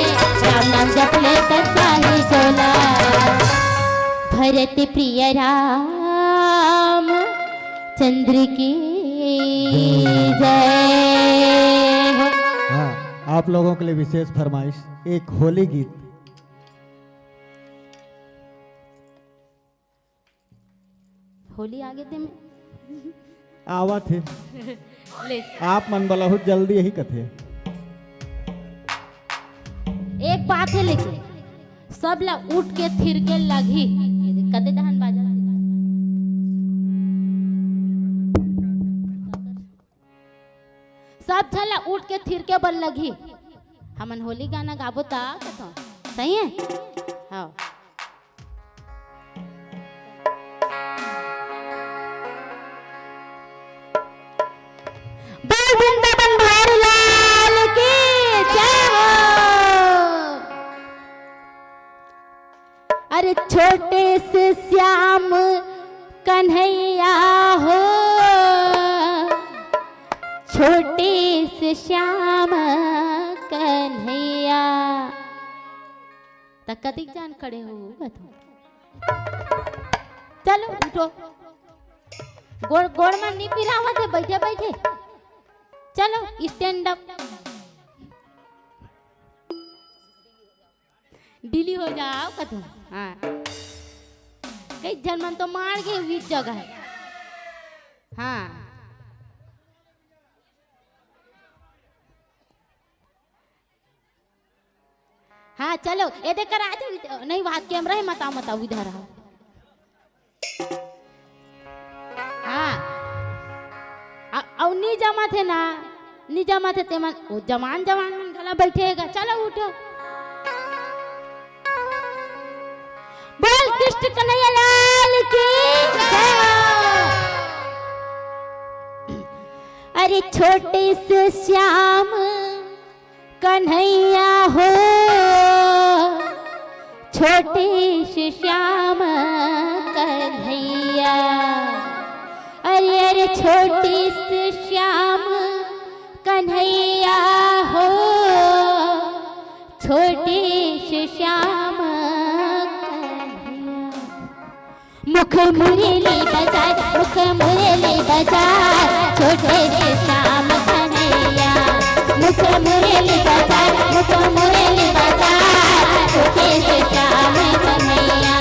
राम नाम जप ले करवाही चोला। भरत प्रिय राम चंद्र की जय हो। हाँ, आप लोगों के लिए विशेष फरमाइश, एक होली गीत। होली आगे ते में आवत हे। ले। आप मन बहुत जल्दी यही कथे। एक बात हे, लेकिन सब ला उठ के थिरके लगही। कते जहन बाजा, सब झन ला उठ के थिरके बर लगही। हमन होली गाना गाबो ता कथो, सही हे? हाँ। बोल वृंदावन बिहारी लाल की जय हो। अरे छोटे से श्याम कन्हैया हो, छोटे से श्याम कन्हैया। त कतिक जान खड़े हो, बताओ। चलो उठो। गोड़, गोड़ में नहीं पिरावत हे, बैठे बैठे। चलो stand up। डिली हो जाओ कथो। हाँ। कई झन मन तो मार के बीच जगह हे। हाँ। हाँ, चलो, ए देख कर आ जाओ, इध-, नहीं, वहाँ कैमरा हे, मत आओ, मत आओ, इधर आओ। हाँ। अ-, अउ नी जमाथे ना, नी जमाथे ते मन, वो जवान, जवान मन घला बैठे हे गा, चलो उठो। बोल कृष्ण कन्हैया लाल की जय। अरे छोटे से श्याम कन्हैया हो, छोटे से श्याम कन्हैया। अरे अरे छोटे से श्याम कन्हैया हो, छोटे से श्याम कन्हैया। मुख मुरली बजाए, मुख मुरली बजाए, छोटे से श्याम कन्हैया। मुख मुरली बजाए, मुख मुरली बजाए, छोटे से श्याम कन्हैया।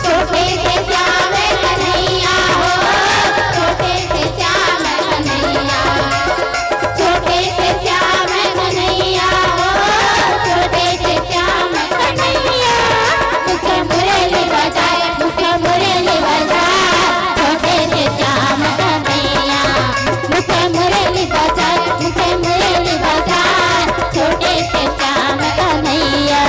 छोटे से श्याम कन्हैया हो, छोटे से श्याम कन्हैया। छोटे से श्याम कन्हैया हो, छोटे से श्याम कन्हैया। मुख मुरली बजाए, मुख मुरली बजाए, छोटे से श्याम कन्हैया। मुख मुरली बजाए, मुख मुरली बजाए, छोटे से श्याम कन्हैया।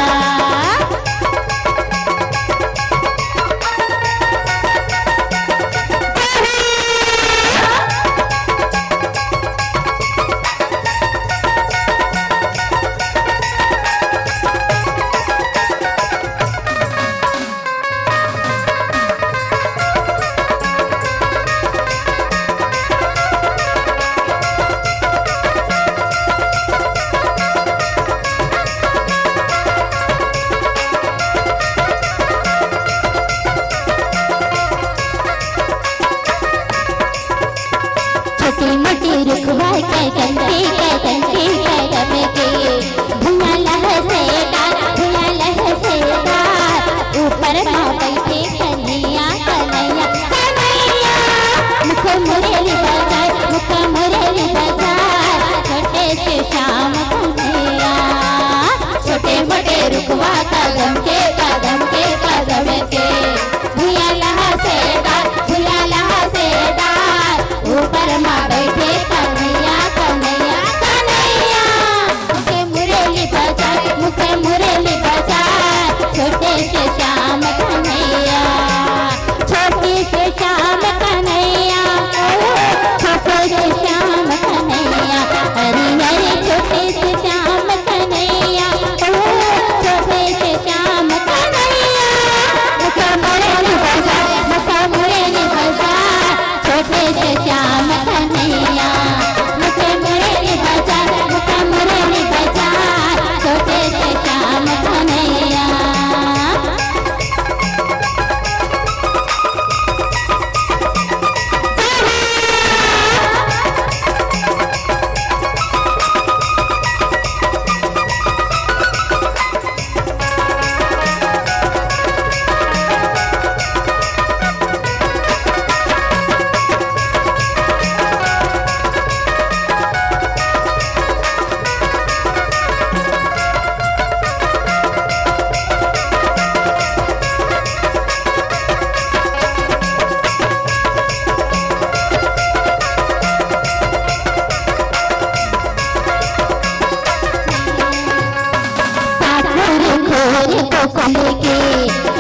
खुल के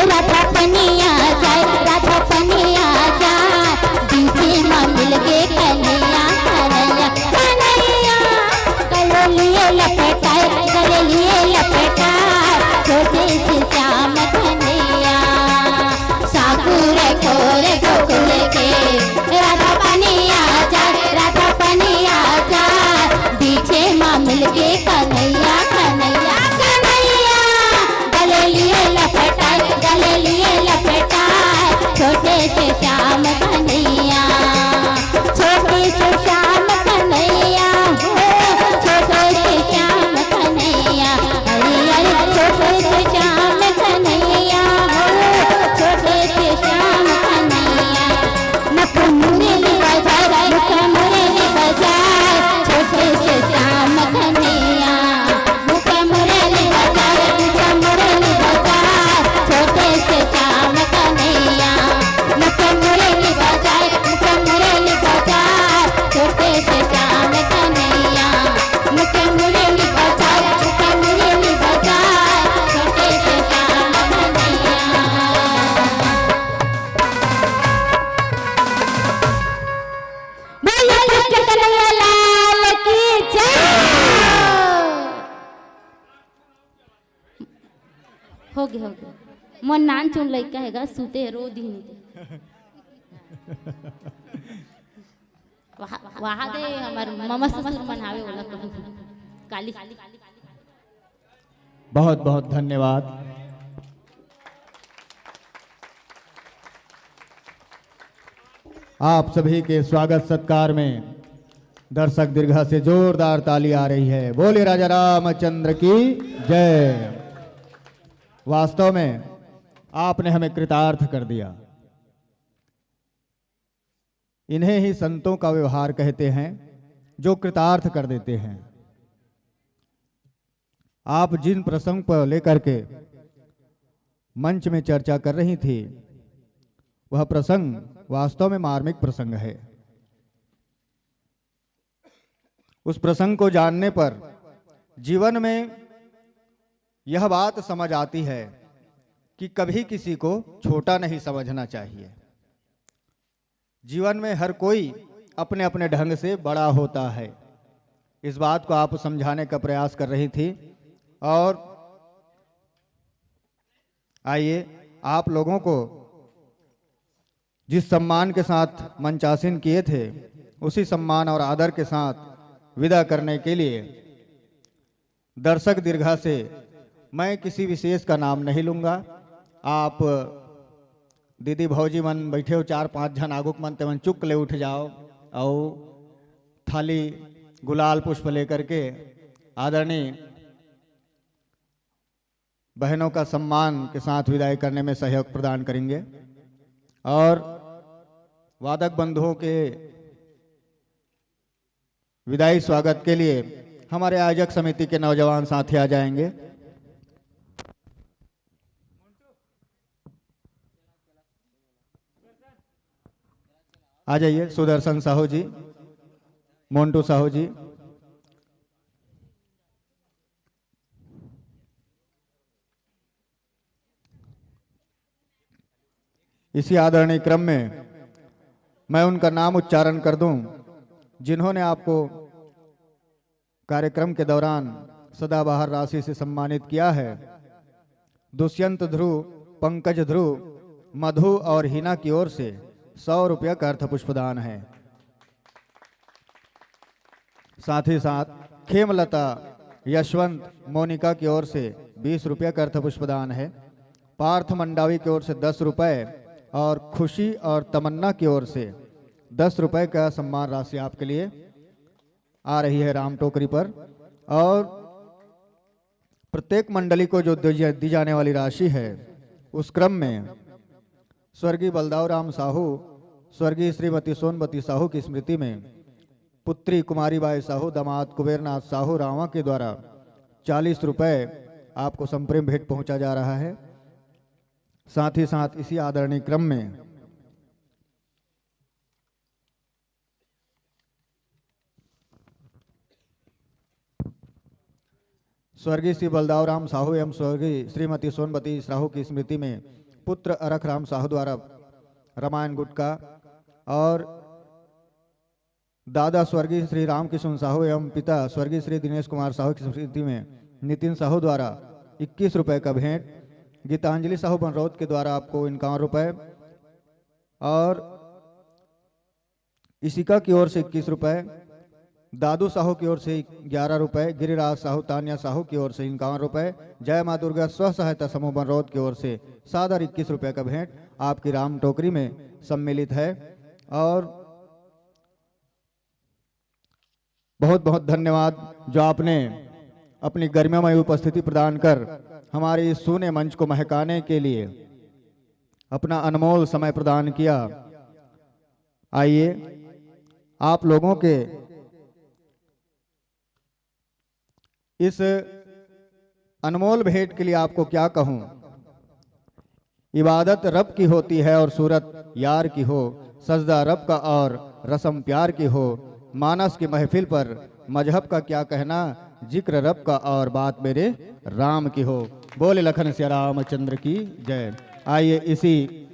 राधा पनिया जाए, राधा पनिया जाए, बीचे मा मिलके कन्हैया, कन्हैया, कन्हैया। गले लिए लपेटाए, गले लिए लपेटाए, छोटे से श्याम कन्हैया। साकुर खोर गोकुल के राधा पनिया जाए, राधा पनिया जाए, बीचे मा मिलके कन्हैया, कन्हैया, कन्हैया। गले लिए लपेटाए, गले लिए लपेटाए, छोटे से श्याम कन्हैया, छोटे से श्याम कन्हैया हो, छोटे से श्याम कन्हैया। अरे, अरे, छोटे से श्याम कन्हैया हो, छोटे से श्याम कन्हैया। मुख मुरली बजाए, मुख मुरली बजाए, छोटे से श्याम कन्हैया। मुख मुरली बजाए, मुख मुरली बजाए, छोटे से श्याम कन्हैया। मुख मुरली बजाए, मुख मुरली बजाए, छोटे से श्याम कन्हैया। मुख मुरली बजाए, मुख मुरली बजाए, छोटे से श्याम कन्हैया। बोलिए कृष्ण कन्हैया लाल की जय। हो गया, हो गया। मोर नान चुन लइका हेगा, सूते हे, रो दी नहीं। वहा, वहा दे हमर ममा ससुर मन हावे ओला कहूँ। काली। बहुत बहुत धन्यवाद। आप सभी के स्वागत सत्कार में दर्शक दीर्घा से जोरदार ताली आ रही है। बोले राजा रामचंद्र की जय। वास्तव में आपने हमें कृतार्थ कर दिया। इन्हें ही संतों का व्यवहार कहते हैं, जो कृतार्थ कर देते हैं। आप जिन प्रसंग पर लेकर के मंच में चर्चा कर रही थी, वह प्रसंग वास्तव में मार्मिक प्रसंग है। उस प्रसंग को जानने पर जीवन में यह बात समझ आती है कि कभी किसी को छोटा नहीं समझना चाहिए। जीवन में हर कोई अपने अपने ढंग से बड़ा होता है। इस बात को आप समझाने का प्रयास कर रही थी। और आइए, आप लोगों को जिस सम्मान के साथ मंचासीन किए थे, उसी सम्मान और आदर के साथ विदा करने के लिए दर्शक दीर्घा से मैं किसी विशेष का नाम नहीं लूँगा। आप दीदी भौजी मन बैठे हो, चार पांच झन आगुक मन, ते मन चुक ले उठ जाओ और थाली गुलाल पुष्प लेकर के आदरणीय बहनों का सम्मान के साथ विदाई करने में सहयोग प्रदान करेंगे। और वादक बंधुओं के विदाई स्वागत के लिए हमारे आयोजक समिति के नौजवान साथी आ जाएंगे। आ जाइए सुदर्शन साहू जी, मोंटू साहू जी। इसी आदरणीय क्रम में मैं उनका नाम उच्चारण कर दूं, जिन्होंने आपको कार्यक्रम के दौरान सदाबहार राशि से सम्मानित किया है। दुष्यंत ध्रुव, पंकज ध्रुव, मधु और हिना की ओर से सौ रुपये का अर्थ पुष्पदान है। साथ ही साथ खेमलता, यशवंत, मोनिका की ओर से बीस रुपये का अर्थ पुष्पदान है। पार्थ मंडावी की ओर से दस रुपये और खुशी और तमन्ना की ओर से दस रुपये का सम्मान राशि आपके लिए आ रही है राम टोकरी पर। और प्रत्येक मंडली को जो दी जा-, दी जाने वाली राशि है, उस क्रम में स्वर्गीय बलदाव राम साहू, स्वर्गीय श्रीमती सोनमती साहू की स्मृति में पुत्री कुमारी बाई साहू, दामाद कुबेरनाथ साहू रावा के द्वारा चालीस रुपए आपको संप्रेम भेंट पहुंचा जा रहा है। साथ ही साथ इसी आदरणीय क्रम में स्वर्गीय श्री बलदाव राम साहू एवं स्वर्गीय श्रीमती सोनमती साहू की स्मृति में पुत्र अरख राम साहू द्वारा रामायण गुटका और दादा स्वर्गीय श्री रामकिशुन साहू एवं पिता स्वर्गीय श्री दिनेश कुमार साहू की स्मृति में नितिन साहू द्वारा इक्कीस रुपए का भेंट, गीतांजलि साहू बनरौत के द्वारा आपको इक्यावन रुपए और इशिका की ओर से इक्कीस रुपए, दादू साहू की ओर से ग्यारह रुपए, गिरिराज साहू, तानिया साहू की ओर से इक्यावन रुपए, जय माँ दुर्गा स्व सहायता समूह बनरौत की ओर से सादर इक्कीस रुपए का भेंट आपकी राम टोकरी में सम्मिलित है। और बहुत बहुत धन्यवाद जो आपने अपनी गरिमामय उपस्थिति प्रदान कर हमारे इस सूने मंच को महकाने के लिए अपना अनमोल समय प्रदान किया। आइए, आप लोगों के इस अनमोल भेंट के लिए आपको क्या कहूँ। इबादत रब की होती है और सूरत यार की हो, सजदा रब का और रस्म प्यार की हो। मानस की महफिल पर मजहब का क्या कहना, जिक्र रब का और बात मेरे राम की हो। बोले लखन सिया रामचंद्र की जय। आइए, इसी